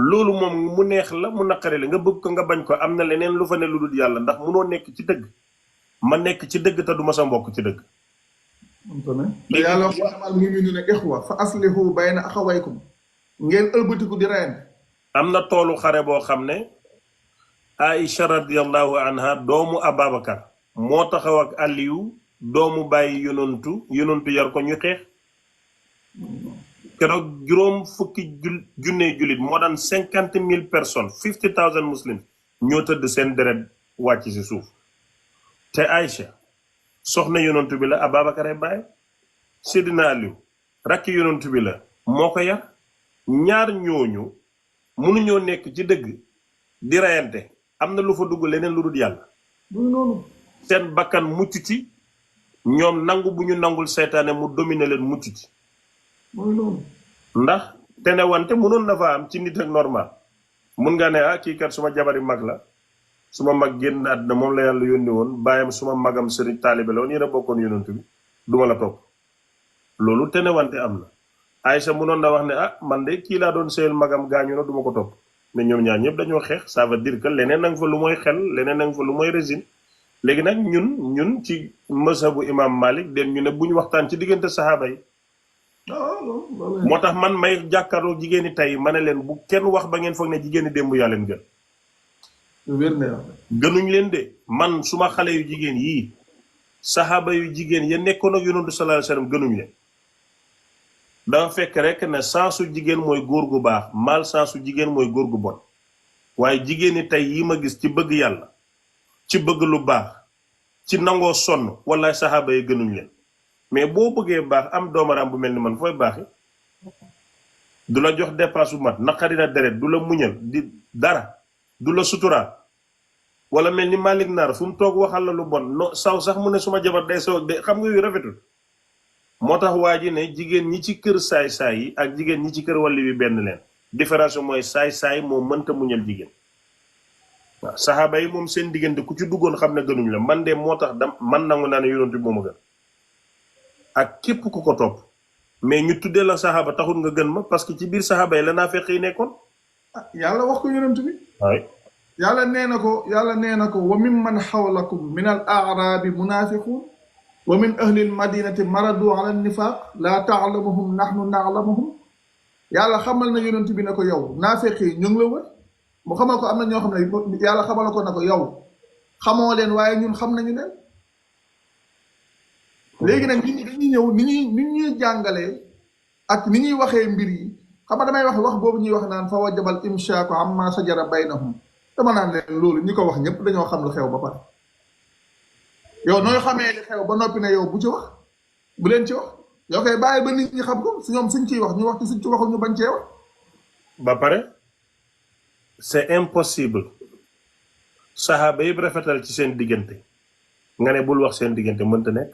loolu moom mu neex la mu naqari la nga bëgg ko nga bañ ko am na leneen lu fa ne lu dul yàlla ndax munoo nekk ci dëgg ma nekk ci dëgg te du ma sa mbokk ci dëgg te yàlla wax amal mu'minuuna ixwa fa aslihu bayna axawaykum ngeen ëlbatiku di reyante am na toolu xare boo xam ne Aïcha radiyallahu anha doomu Ababacar moo taxaw ak Aliyu doomu bàyyi yonantu yar ko ñu xeex keroog juróom fukki junne jullit moo daan 50,000 personnes 50,000 muslims ñoo tëdd seen deret wàcc si suuf te Aïcha soxna yonantu bi la Ababacar ay bàyyi Seydina Aliou rakki yonantu bi la moo ko yar ñaar ñooñu mënuñoo nekk ci dëgg di rayante am na lu fa dugg leneen lu dul yàlla muy noonu seen bakkan mucc ci ñoom nangu bu ñu nangul seytaane mu dominer leen mucc ci muy noonu ndax tenewante mënoon na fa am ci nit ak normal mun nga ne ah kii kat suma jabari mag la suma mag génn àddina moom la yàlla yónni woon bàyyam suma magam sëriñ taalibe la woon yéen a bokkoon yonent bi duma la topp loolu tenewante am na Aïcha mënoon na wax ne ah man de kii laa doon sëyal magam gaañu na duma ko topp mais ñoom ñaar ñëpp dañoo xeex ça veut dire que leneen nanga fa lu mooy xel leneen nanga fa lu mooy résine léegi nag ñun ci mazhabu imam Malik den ñu ne bu ñu waxtaan ci diggante saxaaba yi moo tax man may jàkkaarloo jigéen ñi tey ma ne leen bu kenn wax ba ngeen foog ne jigéen ñi démb yaa leen gën gënuñ leen de man suma xale yu jigéen yii saxaaba yu jigéen ya nekkoon ak yonantu sallallahu alayhi wasallam gënuñ leen dafa fekk rek ne sansu jigéen mooy góor gu baax mal sansu jigéen mooy góor gu bon waaye jigéen ñi tey yi ma gis ci bëgg yàlla ci bëgg lu baax ci nangoo sonn wallaay saxaaba yi gënuñ leen mais boo bëggee baax am doomaram bu mel ni man fooy baaxi du la jox dépense bu mat naqari na deret du la muñal di dara du la suturaal wala mel ni Malick Naar fu mu toog waxal la lu bon no saw sax mu ne suma jabar day saw de xam nga yu rafetul moo tax waa ji ne jigéen ñi ci kër saay-saay yi ak jigéen ñi ci kër wàlli wi benn leen différence mooy saay-saay moo mënta muñal jigéen waaw saxaaba yi moom seen diggante ku ci duggoon xam ne gënuñ la man de moo tax man nangu naa ne yonent bi moom a gën ak képp ku ko topp mais ñu tuddee la saxaaba taxul nga gën ma parce que ci biir saxaaba yi la naa fekk yi nekkoon yàlla wax ko yonent bi waay yàlla nee na ko wa mimman xawlakum min al aarabi munafiqun wa min ahli al madinati maradu ala nifaq la taalamuhum nahnu naalamuhum yàlla xamal na yonent bi ne ko yow naafeq yi ñu ngi la wër mu xamal ko am na ñoo xam ne yàlla xamal ko ne ko yow xamoo leen waaye ñun xam nañu leen léegi nag nit ñi dañuy ñëw ni ñuy jàngalee ak ni ñuy waxee mbir yi xam nga damay wax boobu ñuy wax naan fa wajabal imshaaku amma sajara baynahum dama naan leen loolu ñi ko wax ñëpp dañoo xam lu xew ba pare yow nooy xamee li xew ba noppi ne yow bu ci wax bu leen ci wax yow koy bàyyi ba nit ñi xam ko su ñoom suñ ciy wax ñu wax ci suñ ci waxul ñu bañ cee wax ba pare c'est impossible saxaaba yëpp rafetal ci seen diggante nga ne bul wax seen diggante mënta nekk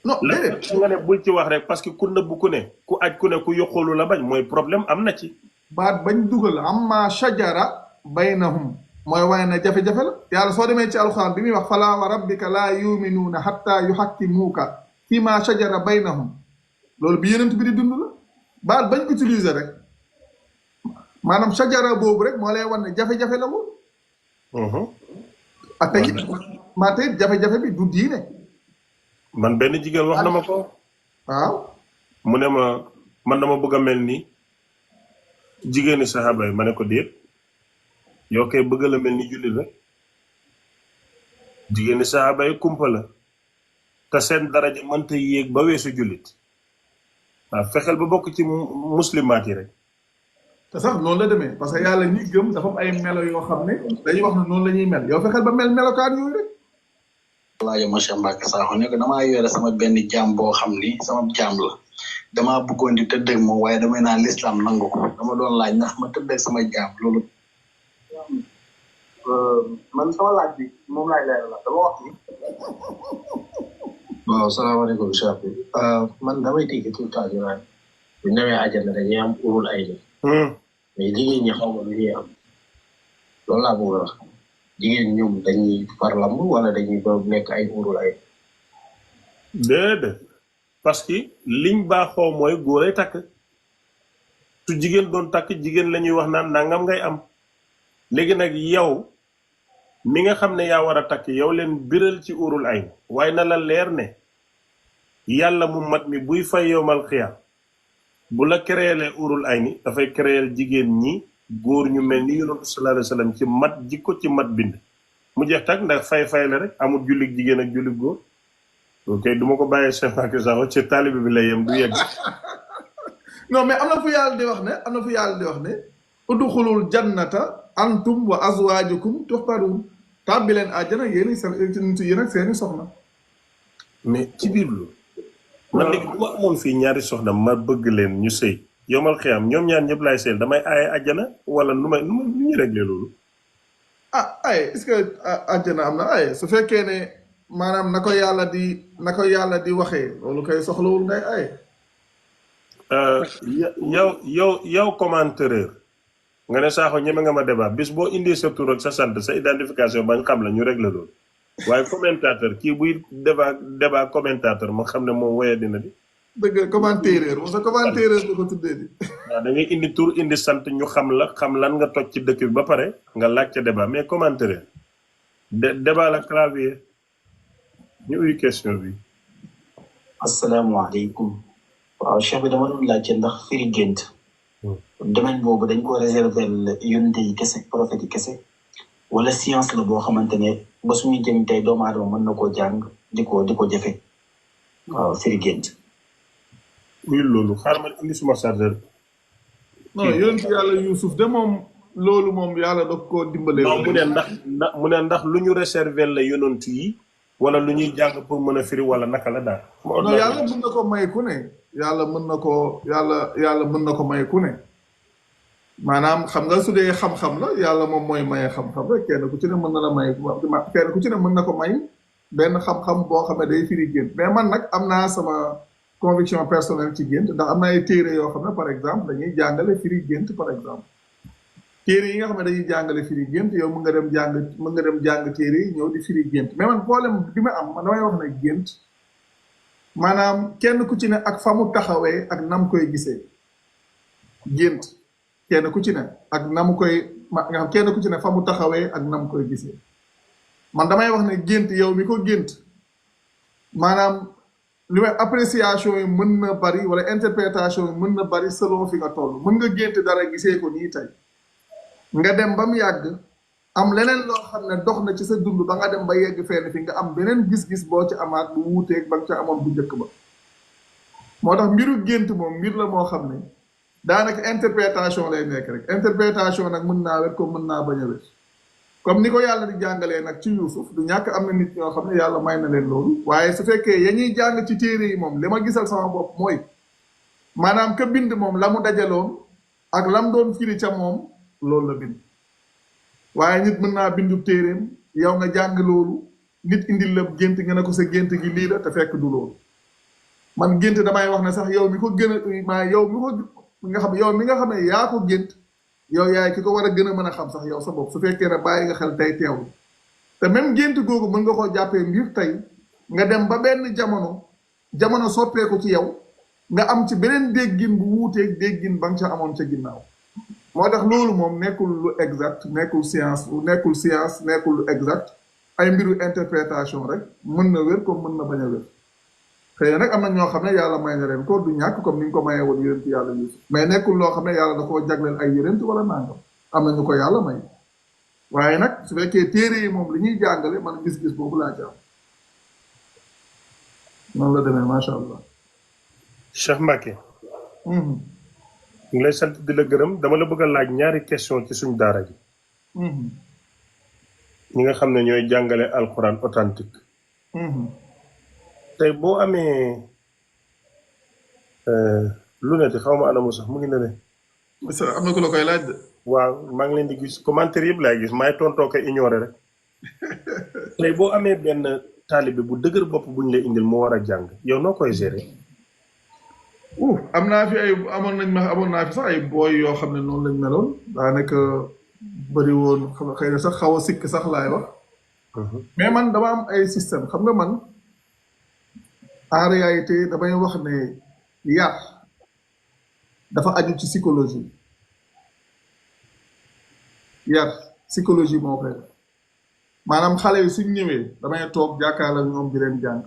non déedéet nga ne bul ci wax rek parce que ku nëbb ku ne ku aj ku ne ku yokkulu la bañ mooy problème am na ci baat bañ dugal amma shajara baynahum mooy wane ne jafe-jafe la yàlla soo demee ci alxuraan bi muy wax fala wa rabbika laa yuminuuna hatta yuhakkimuuka fi ma shajara baynahum loolu bi yenent bi di dund la baat bañ utiliser rek maanaam shajara boobu rek moo lay wan ne jafe-jafe la woon ak tey maa tey jafe-jafe bi du diine man benn jigéen wax na ma ko waaw mu ne ma man dama bëgg a mel ni jigéeni saxaaba yi ma ne ko déet yow kay bëgg la mel ni jullit rek jigéeni saxaaba yi kumpa la te seen daraja mënta yéeg ba weesu jullit waaw fexeel ba bokk ci muslimaat yi rek te sax noonu la demee parce que yàlla ñi gëm dafa am ay melo yoo xam ne dañuy wax ne noonu la ñuy mel yow fexeel ba mel melokaan yooyu rek laajo monsieur Mbacke Sakho ne ko damaa yore sama benn jaam boo xam ni sama jaam la damaa bëggoon di tëdd ak moom waaye damay naan l'islam nangu ko dama doon laaj ndax ma tëdd ak sama jaam loolu man sama laaj bi moom laay leeral la dama wax ni waaw salaamaaleykum chef bi man damay dégg tout le temps ñu naan bu ñu demee àjjana dañuy am urul ay ni mais jigéen ñi xaw ma lu ñuy am loolu laa bëgg a wax jigéen ñoom dañuy farlamb wala dañuy ba nekk ay urul ay déedéet parce que liñ baaxoo mooy góor ay takk su jigéen doon takk jigéen la ñuy wax naan nangam ngay am léegi nag yow mi nga xam ne yaa war a takk yow leen biral ci urul ay waaye na la leer ne yàlla mu mat mi buy fay yowmal xiyaam bu la créelee urul ay ni dafay créel jigéen ñi góor ñu mel ni yonent sallallahu alayhi wasallam ci mat jikko ci mat bind mu jeex tak ndax fay la rek amul jullit jigéen ak jullit góor ok du ma ko bàyyee Cheikh Mbacke Sakho ci taalibe bi lay yem du yegg non mais am na fu yàlla di wax ne udxulul jannata antum wa azwajukum tuhbarun tàbbi leen àjjana yéen ak seeni soxna mais ci biir loolu man léegi bu ma amoon fii ñaari soxna ma bëgg leen ñu sëy yomal xiyam ñoom ñaar ñëpp laay sëyal damay aaye àjjana wala nu ñuy réglé loolu ay est-ce que àjjana am na ay su fekkee ne maanaam na ko yàlla di waxee loolu kay soxlawul ngay ay yow commentateur nga ne Sakho ñeme nga ma débat bis boo indi sa tur ak sa sant sa identification bañ xam la ñu régler loolu waaye commentateur kii buy débat commentateur ma xam ne moom woye dina di dëgg commentateur moom sa commentateur bi ko tuddee di waaw da ngay indi tur indi sant ñu xam la xam lan nga toj ci dëkk bi ba pare nga laaj ca débat mais commentateur débat la clavier ñu uy question bi asalaamaaleykum waaw cheikh bi dama doon laajte ndax firi gént domaine boobu dañ ko réserver yonente yi kese prophète yi kese wala science la boo xamante ne ba suñu jëm tey doomu aadama mën na koo jàng di ko jëfe waaw firi gént oui loolu xaaral ma indi suma chargeur non yonente yàlla Yuusuf de moom loolu moom yàlla da koo dimbalee non mu ne ndax lu ñu réserver la yonent yi wala lu ñuy jàng pour mën a firi wala naka la daal non yàlla mën na ko may ku ne yàlla mën na ko may ku ne maanaam xam nga su dee xam-xam la yàlla moom mooy maye xam-xam rek kenn ku ci ne mën na la may kenn ku ci ne mën na ko may benn xam-xam boo xam ne day firi gént mais man nag am naa sama conviction personnelle ci gént ndax am na ay téere yoo xam ne par exemple dañuy jàngale firi gént par exemple téere yi nga xam ne dañuy jàngale firi gént yow mën nga dem jàng téere yi ñëw di firi gént mais man problème bi ma am man damay wax ne gént maanaam kenn ku ci ne ak fa mu taxawee ak nam koy gisee gént kenn ku ci ne ak nam koy nga xam kenn ku ci ne fa mu taxawee ak nam koy gisee man damay wax ne gént yow mi ko gént maanaam li may appréciation yi mën na bari wala interprétation yi mën na bari selon fi nga toll mën nga gént dara gisee ko nii tey nga dem ba mu yàgg am leneen loo xam ne dox na ci sa dund ba nga dem ba yegg fenn fi nga am beneen gis-gis boo ci amaat bu wuuteeg ba nga ca amoon bu njëkk ba moo tax mbiru gént moom mbir la moo xam ne daanaka interprétation lay nekk rek interprétation nag mën naa wet comme mën naa bañ a wet comme ni ko yàlla di jàngalee nag ci Yuusuf du ñàkk am na nit ñoo xam ne yàlla may na leen loolu waaye su fekkee ya ñuy jàng ci téere yi moom li ma gisal sama bopp mooy maanaam ka bind moom la mu dajaloon ak lam doon firi ca moom loolu la bind waaye nit mën naa bindu téeréem yow nga jàng loolu nit indil la gént nga ne ko sa gént gi lii la te fekk du loolu man gént damay wax ne sax yow mi ko gën a maa yow mi ko nga xam yow mi nga xam ne yaa ko gént yow yaay ki ko war a gën a mën a xam sax yow sa bopp su fekkee ne bàyyi nga xel tey teewlu te même gént googu mën nga koo jàppee mbir tey nga dem ba benn jamono soppeeku ci yow nga am ci beneen déggin bu wuuteeg déggin ba nga ca amoon ca ginnaaw moo tax loolu moom nekkul lu exact nekkul science nekkul lu exact ay mbiru interprétation rek mën na wér comme mën na bañ a wér xëy na nag am na ñoo xam ne yàlla may na leen ko du ñàkk comme ni nga ko mayee woon yonent yàlla Yuusuf mais nekkul loo xam ne yàlla da koo jagleel ay yonent wala nangam am na ñu ko yàlla may waaye nag su fekkee téere yi moom li ñuy jàngale man gis-gis boobu laa ci am noonu la demee macha allah. Cheikh Mbacké. ngi lay sant di la gërëm dama la bëgg a laaj ñaari question ci suñ daara ji ñi nga xam ne ñooy jàngale alquran authentique tey boo amee lunette xaw ma anamu sax mu ngi ne ne am na ku la koy laaj de waaw maa ngi leen di gis commentaire yëpp laay gis maay tontoo ko ignoré rek tey boo amee benn taalibe bu dëgër bopp buñ lay indil mu war a jàng yow noo koy gérer am naa fi amoon naa fi sax ay booy yoo xam ne noonu lañ meloon daanaka bëri woon xëy na sax xaw a sikk sax laay wax mais man dama am ay système xam nga man en réalité damay wax ne yar dafa aju ci psychologie yar psychologie moo koy def maanaam xale yi suñ ñëwee damay toog jàkkaarloo ak ñoom di leen jàng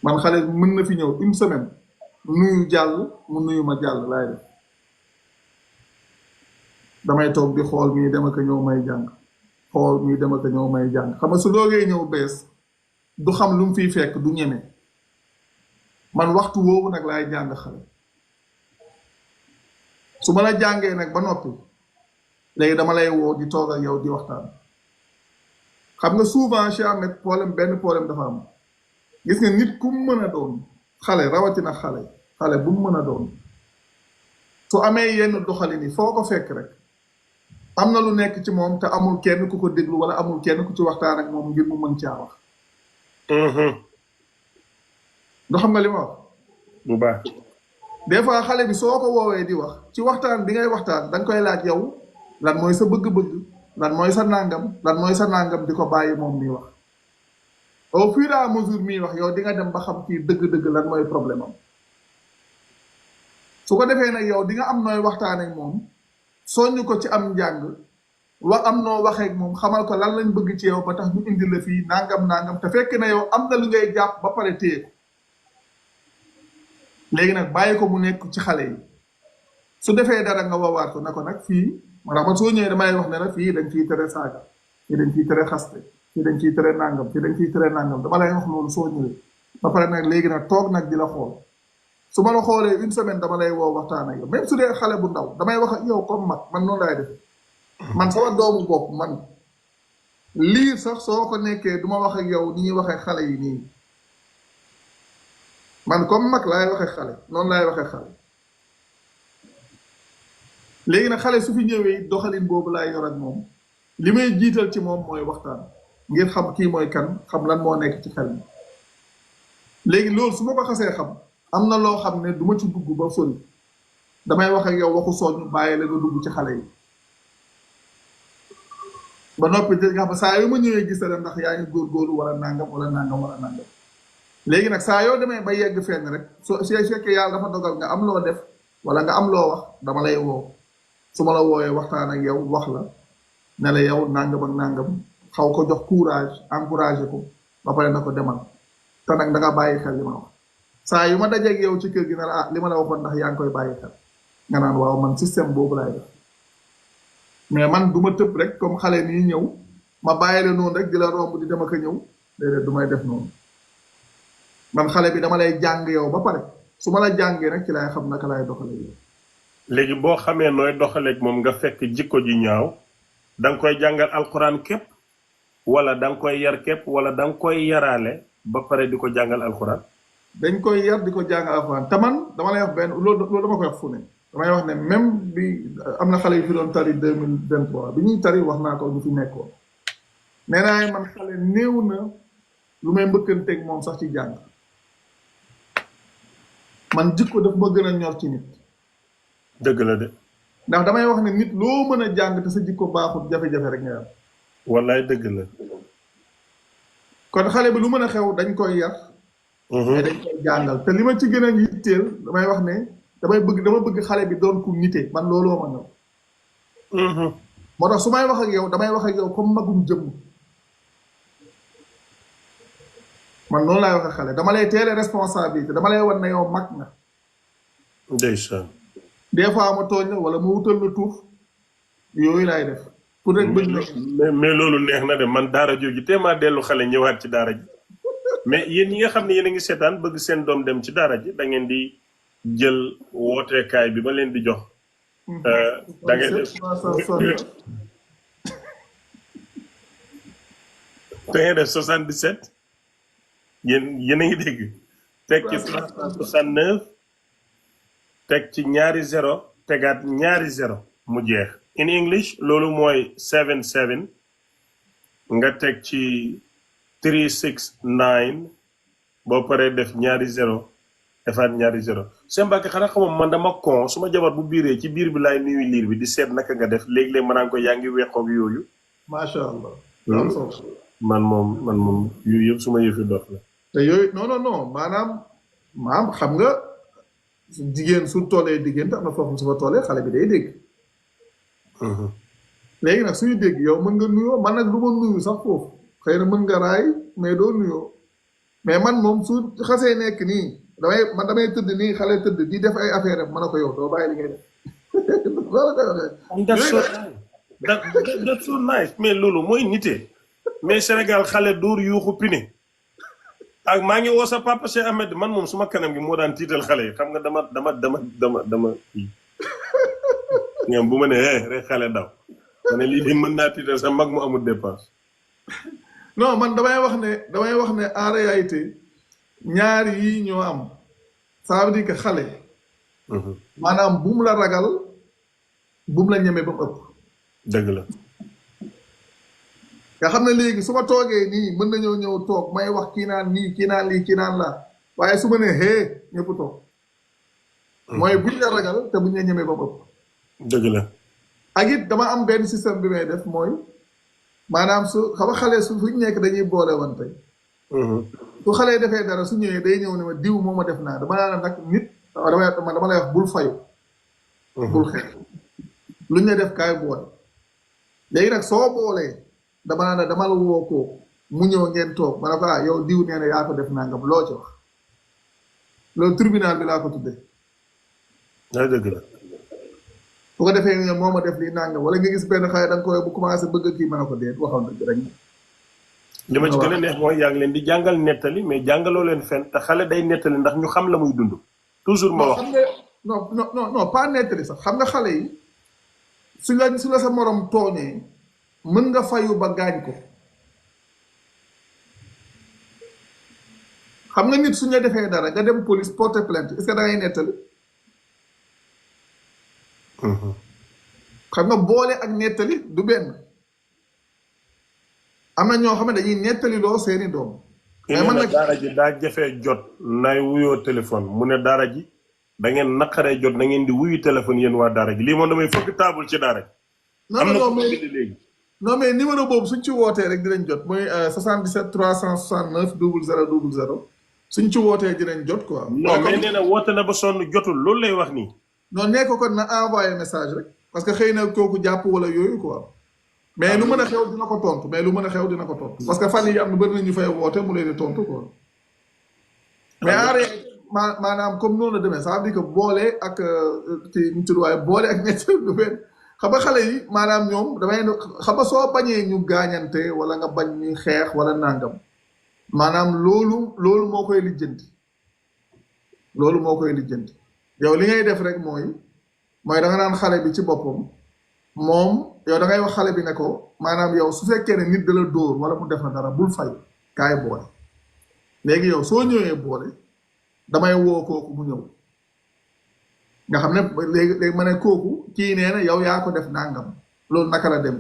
man xale mën na fi ñëw une semaine nuyu jàll mu nuyu ma jàll laay def damay toog di xool mii dem ak ñëw may jàng xool mii dem ak ñëw may jàng xam nga su doogee ñëw bees du xam lu mu fiy fekk du ñeme man waxtu woowu nag laay jàng xale su ma la jàngee nag ba noppi léegi dama lay woo di toog ak yow di waxtaan xam nga souvent Cheikh Ahmed benn problème dafa am gis nga nit ku mu mën a doon xale rawatina xale bu mu mën a doon su amee yenn doxalin yi foo ko fekk rek am na lu nekk ci moom te amul kenn ku ko déglu wala amul kenn ku ci waxtaan ak moom ngir mu mën caa wax. do xam nga li ma wax. bu baax. des fois xale bi soo ko woowee di wax ci waxtaan bi ngay waxtaan da nga koy laaj yow lan mooy sa bëgg-bëgg lan mooy sa nangam di ko bàyyi moom miy wax. au fur et à mesure miy wax yow di nga dem ba xam kii dëgg-dëgg lan mooy problème am. su ko defee nag yow di nga am nooy waxtaan ak moom soññ ko ci am njàng am noo waxee ak moom xamal ko lan lañ bëgg ci yow ba tax ñu indi la fii nangam te fekk na yow am na lu ngay jàpp ba pare téye ko léegi nag bàyyi ko mu nekk ci xale yi su defee dara nga woowaat ko na ko nag fii maanaam man soo ñëwee damay wax ne la fii dañ ciy tere saaga fii dañ ciy tere xaste fii dañ ciy tere nangam fii dañ ciy tere nangam dama lay wax loolu soo ñëwee ba pare nag léegi nag toog nag di la xool. su ma la xoolee une semaine dama lay woo waxtaan ak yow même su dee xale bu ndaw damay wax ak yow comme mag man noonu laay defee man sama doomu bopp man liir sax soo ko nekkee du ma wax ak yow ni ñuy waxee xale yi nii man comme mag laay waxee xale noonu laay waxee xale léegi nag xale su fi ñëwee doxalin boobu laay yor ak moom li may jiital ci moom mooy waxtaan ngir xam kii mooy kan xam lan moo nekk ci xel mi léegi loolu su ma ko xasee xam. am na loo xam ne du ma ci dugg ba sori damay wax ak yow waxu soññ bàyyi la nga dugg ci xale yi ba noppi nga xam saa yoo ma ñëwee gis la ndax yaa ngi góorgóorlu wala nangam léegi nag saa yoo demee ba yegg fenn rek soo fekkee yàlla dafa dogal nga am loo def wala nga am loo wax dama lay woo su ma la wooyee waxtaan ak yow wax la ne la yow nangam ak nangam xaw ko jox courage encouragé ko ba pare na ko demal te nag da nga bàyyi xel li ma wax. saa yu ma dajeeg yow ci kër gi ne la li ma la waxoon ndax yaa ngi koy bàyyi xel nga naan waaw man système boobu laay def mais man du ma tëb rek comme xale nii ñëw ma bàyyi la noonu rek di la romb di dem ak a ñëw déedéet du may def noonu man xale bi dama lay jàng yow ba pare su ma la jàngee nag ci laay xam naka laay doxalee yow. léegi boo xamee nooy doxaleeg moom nga fekk jikko ji ñaaw da nga koy jàngal alxuraan képp wala da nga koy yar képp wala da nga koy yaraale ba pare di ko jàngal alxuraan. dañ koy yar di ko jàngal alxuraan te man dama lay wax benn loolu dama koy wax fu ne damay wax ne même bi am na xale yu fi doon tari 2023 bi ñuy tari wax naa ko ñu fi nekkoon nee naa man xale néew na lu may mbëkkanteeg moom sax ci jàng man jikko daf ma gën a ñor ci nit. dëgg la de. ndax damay wax ne nit loo mën a jàng te sa jikko baaxut jafe-jafe rek nga am. wallaay dëgg la. kon xale bi lu mën a xew dañ koy yar. mais dañ koy jàngal te li ma ci gën a yitteel damay wax ne dama bëgg xale bi doon ku nite man looloo ma ñëw. moo tax su may wax ak yow damay wax ak yow comme magum jëmm. man noonu laay wax ak xale dama lay teele responsabilité dama lay wan ne yow mag na. ndeysaan. des fois ma tooñ la wala ma wutal la tuuf yooyu laay def. pour rek bëgg na mais loolu neex na de man daara jooju téemaa dellu xale ñëwaat ci daara ji. mais yéen ñi nga xam ne yéen a ngi seetaan bëgg seen doom dem ci daara ji da ngeen di jël wooteekaay bi ma leen di jox. da ngeen def da ngeen def 77. yéen a ngi dégg. teg ci 369. teg ci ñaari 0 tegaat ñaari 0 mu jeex. in English loolu mooy 77 nga teg ci 369 boo paree def ñaari 0 defaat ñaari 0 seen mbàkk xanaa xamam man dama kon su ma jabar bu biiree ci biir bi laay nuyu liir bi di seet naka nga def léegi-léeg ma naan ko yaa ngi weqoog yooyu. macha allah. man moom yooyu yëpp su ma yëfi dox la. te yooyu non maanaam xam nga jigéen su toolee diggante am na foofu su fa toolee xale bi day dégg. léegi nag suñu dégg yow mën nga nuyoo man nag du ma nuyu sax foofu xëy na mën nga raay mais doo nuyoo mais man moom su xasee nekk nii damay tëdd nii xale tëdd di def ay affaire am mën a ko yow doo bàyyi li ngay def loolu koy waxee. that's so nice mais loolu mooy nite mais Sénégal xale dóor yuuxu pine ak maa ngi woo sa papa Cheikh Ahmed man moom suma kanam gi moo daan tiital xale yi xam nga dama ñoom bu ma ne rek xale daw ma ne lii de mën naa tiital sa mag mu amul dépense. non man damay wax ne en réalité ñaar yi ñoo am ça veut dire que xale. maanaam bu mu la ragal bu mu la ñeme ba mu ëpp. dëgg la. nga xam ne léegi su ma toogee nii mën nañoo ñëw toog may wax kii naan nii kii naan lii kii naan laa waaye su ma nee hee ñëpp toog. mooy buñ la ragal te buñ la ñemee ba ëpp. dëgg la. ak it dama am benn système bi may def mooy maanaam su xam nga xale su fuñ nekk dañuy boole wante. su xale defee dara su ñëwee day ñëw ne ma diw moo ma def naa dama naan nag nit dama lay wax bul fayu. bul xeex luñ la def kaay boole. léegi nag soo boolee dama naan dama la woo ko mu ñëw ngeen toog ma ne ko yow diw nee na yaa ko def nangam loo ci wax loolu tribunal bi laa ko tuddee. dëgg la. bu ko defee nga moo ma def lii nangam wala nga gis benn xale da nga koy bu commencé bëgg kii mën a ko déet waxal dëgg rek. li ma ci gën a neex mooy yaa ngi leen di jàngal nettali mais jàngaloo leen fen te xale day nettali ndax ñu xam la muy dund. toujours ma wax xam nga non pas nettali sax xam nga xale yi su la sa morom tooñee mën nga fayu ba gaañ ko. xam nga nit suñu la defee dara nga dem police porter plainte est-ce que da ngay nettali. xam nga boole ak nettali du benn. am na ñoo xam ne dañuy nettali loo seeni doom. mais man nag daara ji daa jafee jot nay wuyoo téléphone mu ne daara ji da ngeen naqaree jot da ngeen di wuyu téléphone yéen waa daara ji lii moom damay fëgg taabul ci daara ji. non mais numéro boobu suñ ci wootee rek dinañ jot mooy 77 369 00 00 suñ ci wootee dinañ jot quoi. non mais nee na woote na ba sonn jotul loolu lay wax nii. non nee ko kon na envoyé message rek parce que xëy na kooku jàpp wala yooyu quoi. mais lu mën a xew dina ko tontu parce que fan yi am na bëri na ñu fay woote mu leen di tontu quoi. mais en réalité maanaam comme noonu la demee ça veut dire que boole ak ci ñu tudd waaye boole ak ñett du benn xam nga xale yi maanaam ñoom damay xam nga soo bañee ñu gaañante wala nga bañ ñuy xeex wala nangam maanaam loolu moo koy lijjanti. yow li ngay def rek mooy da nga naan xale bi ci boppam moom yow da ngay wax xale bi ne ko maanaam yow su fekkee ne nit da la dóor wala mu def na dara bul fay kaay boole léegi yow soo ñëwee boole damay woo kooku mu ñëw nga xam ne léegi ma ne kooku kii nee na yow yaa ko def nangam loolu naka la dem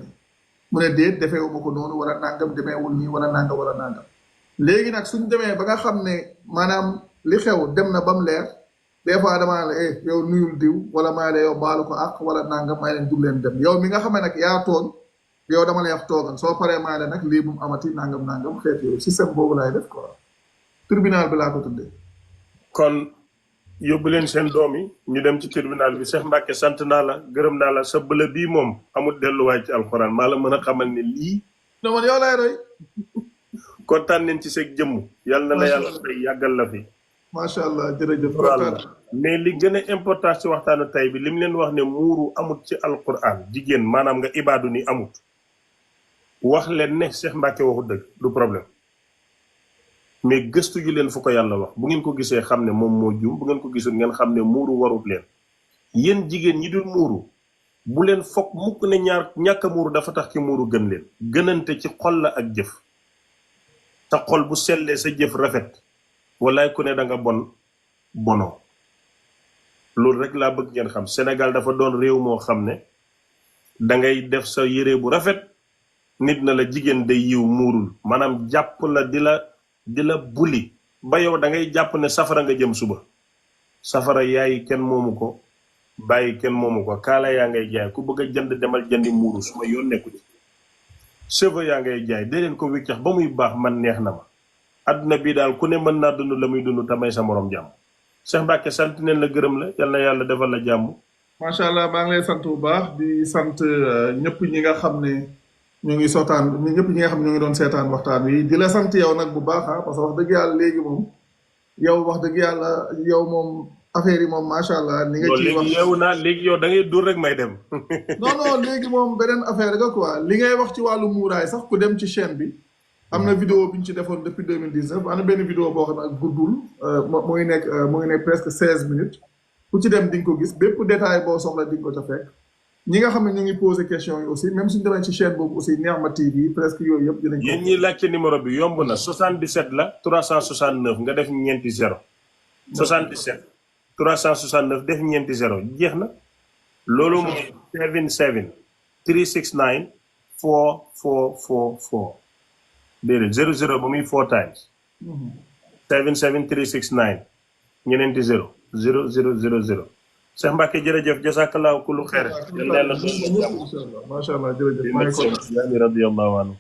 mu ne déet defeewuma ko noonu wala nangam demeewul nii wala nangam léegi nag suñ demee ba nga xam ne maanaam li xew dem na ba mu leer des fois damaa la yow nuyul diw wala maa la yow baalu ko ak wala nangam may leen jug leen dem yow mi nga xam ne nag yaa tooñ yow dama lay wax toogal soo paree maa la nag lii bu mu amati nangam xeet yooyu système boobu laay def quoi tribunal bi laa ko tuddee. kon yóbbu leen seen doom yi ñu dem ci tribunal bi Cheikh Mbacke sant naa la gërëm naa la sa bële bii moom amul delluwaay ci alxuraan maa la mën a xamal ne lii. non man yow laay roy. kontaan nañ ci seeg jëmm. yàlla na la yàlla fay yàggal la fi. macha allah jërëjëf. mais li gën a important ci waxtaanu tay bi li mu leen wax ne muuru amut ci alquran jigéen maanaam nga ibaadu ni amut wax leen ne Cheikh Mbacke waxu dëgg du problème mais gëstu ju leen fu ko yàlla wax bu ngeen ko gisee xam ne moom moo juum bu ngeen ko gisul ngeen xam ne muuru warut leen yéen jigéen ñi dul muuru bu leen foog mukk ne ñàkk a muuru dafa tax ci muuru gën leen gënante ci xol la ak jëf te xol bu sellee sa jëf rafet walaay ku ne da nga bonoo loolu rek laa bëgg ngeen xam Sénégal dafa doon réew moo xam ne da ngay def sa yére bu rafet nit na la jigéen day yiw muurul maanaam jàpp la di la buli ba yow da ngay jàpp ne safara nga jëm suba safara yaay kenn moomu ko bàyyi kenn moomu ko kaala yaa ngay jaay ku bëgg a jënd demal jëndi muuru suma yoon nekku ci cheveux yaa ngay jaay dee leen ko wiccax ba muy baax man neex na ma adduna bii daal ku ne mën naa dund la muy dund tamay sa morom jàmm Cheikh Mbacke sant neen la gërëm la yal na yàlla defal la jàmm. macha allah maa ngi lay sant bu baax di sant ñëpp ñi nga xam ne ñu ngi ñëpp ñi nga xam ne ñu ngi doon seetaan waxtaan wi di la sant yow nag bu baax parce que wax dëgg yàlla léegi moom yow moom affaire yi moom macha allah. ni nga ciy wax yeewu naa léegi yow da ngay dur rek may dem. non léegi moom beneen affaire nga quoi li ngay wax ci wàllu muuraay sax ku dem ci chaîne bi. am na vidéo bi ñu ci defoon depuis 2019 am na benn vidéo boo xam ne ak guddul mu ngi nekk presque 16 minutes ku ci dem di nga ko gis bépp détail boo soxla di nga ko ca fekk ñi nga xam ne ñu ngi posé question yi aussi même suñu demee ci chaîne boobu aussi Nihma TV presque yooyu yëpp dinañ ko. yéen ñiy laajte numéro bi yomb na 77 la 369 nga def ñeenti 0 77 369 def ñeenti 0 jeex na loolu mooy 77 369 4444 déedéet 00 ba muy 4 times 77369 ñeneenti 0 0000 Cheikh Mbacke jërëjëf jazakallahu kullu xeer macha allah jërëjëf maa ngi ko radiyallahu anhu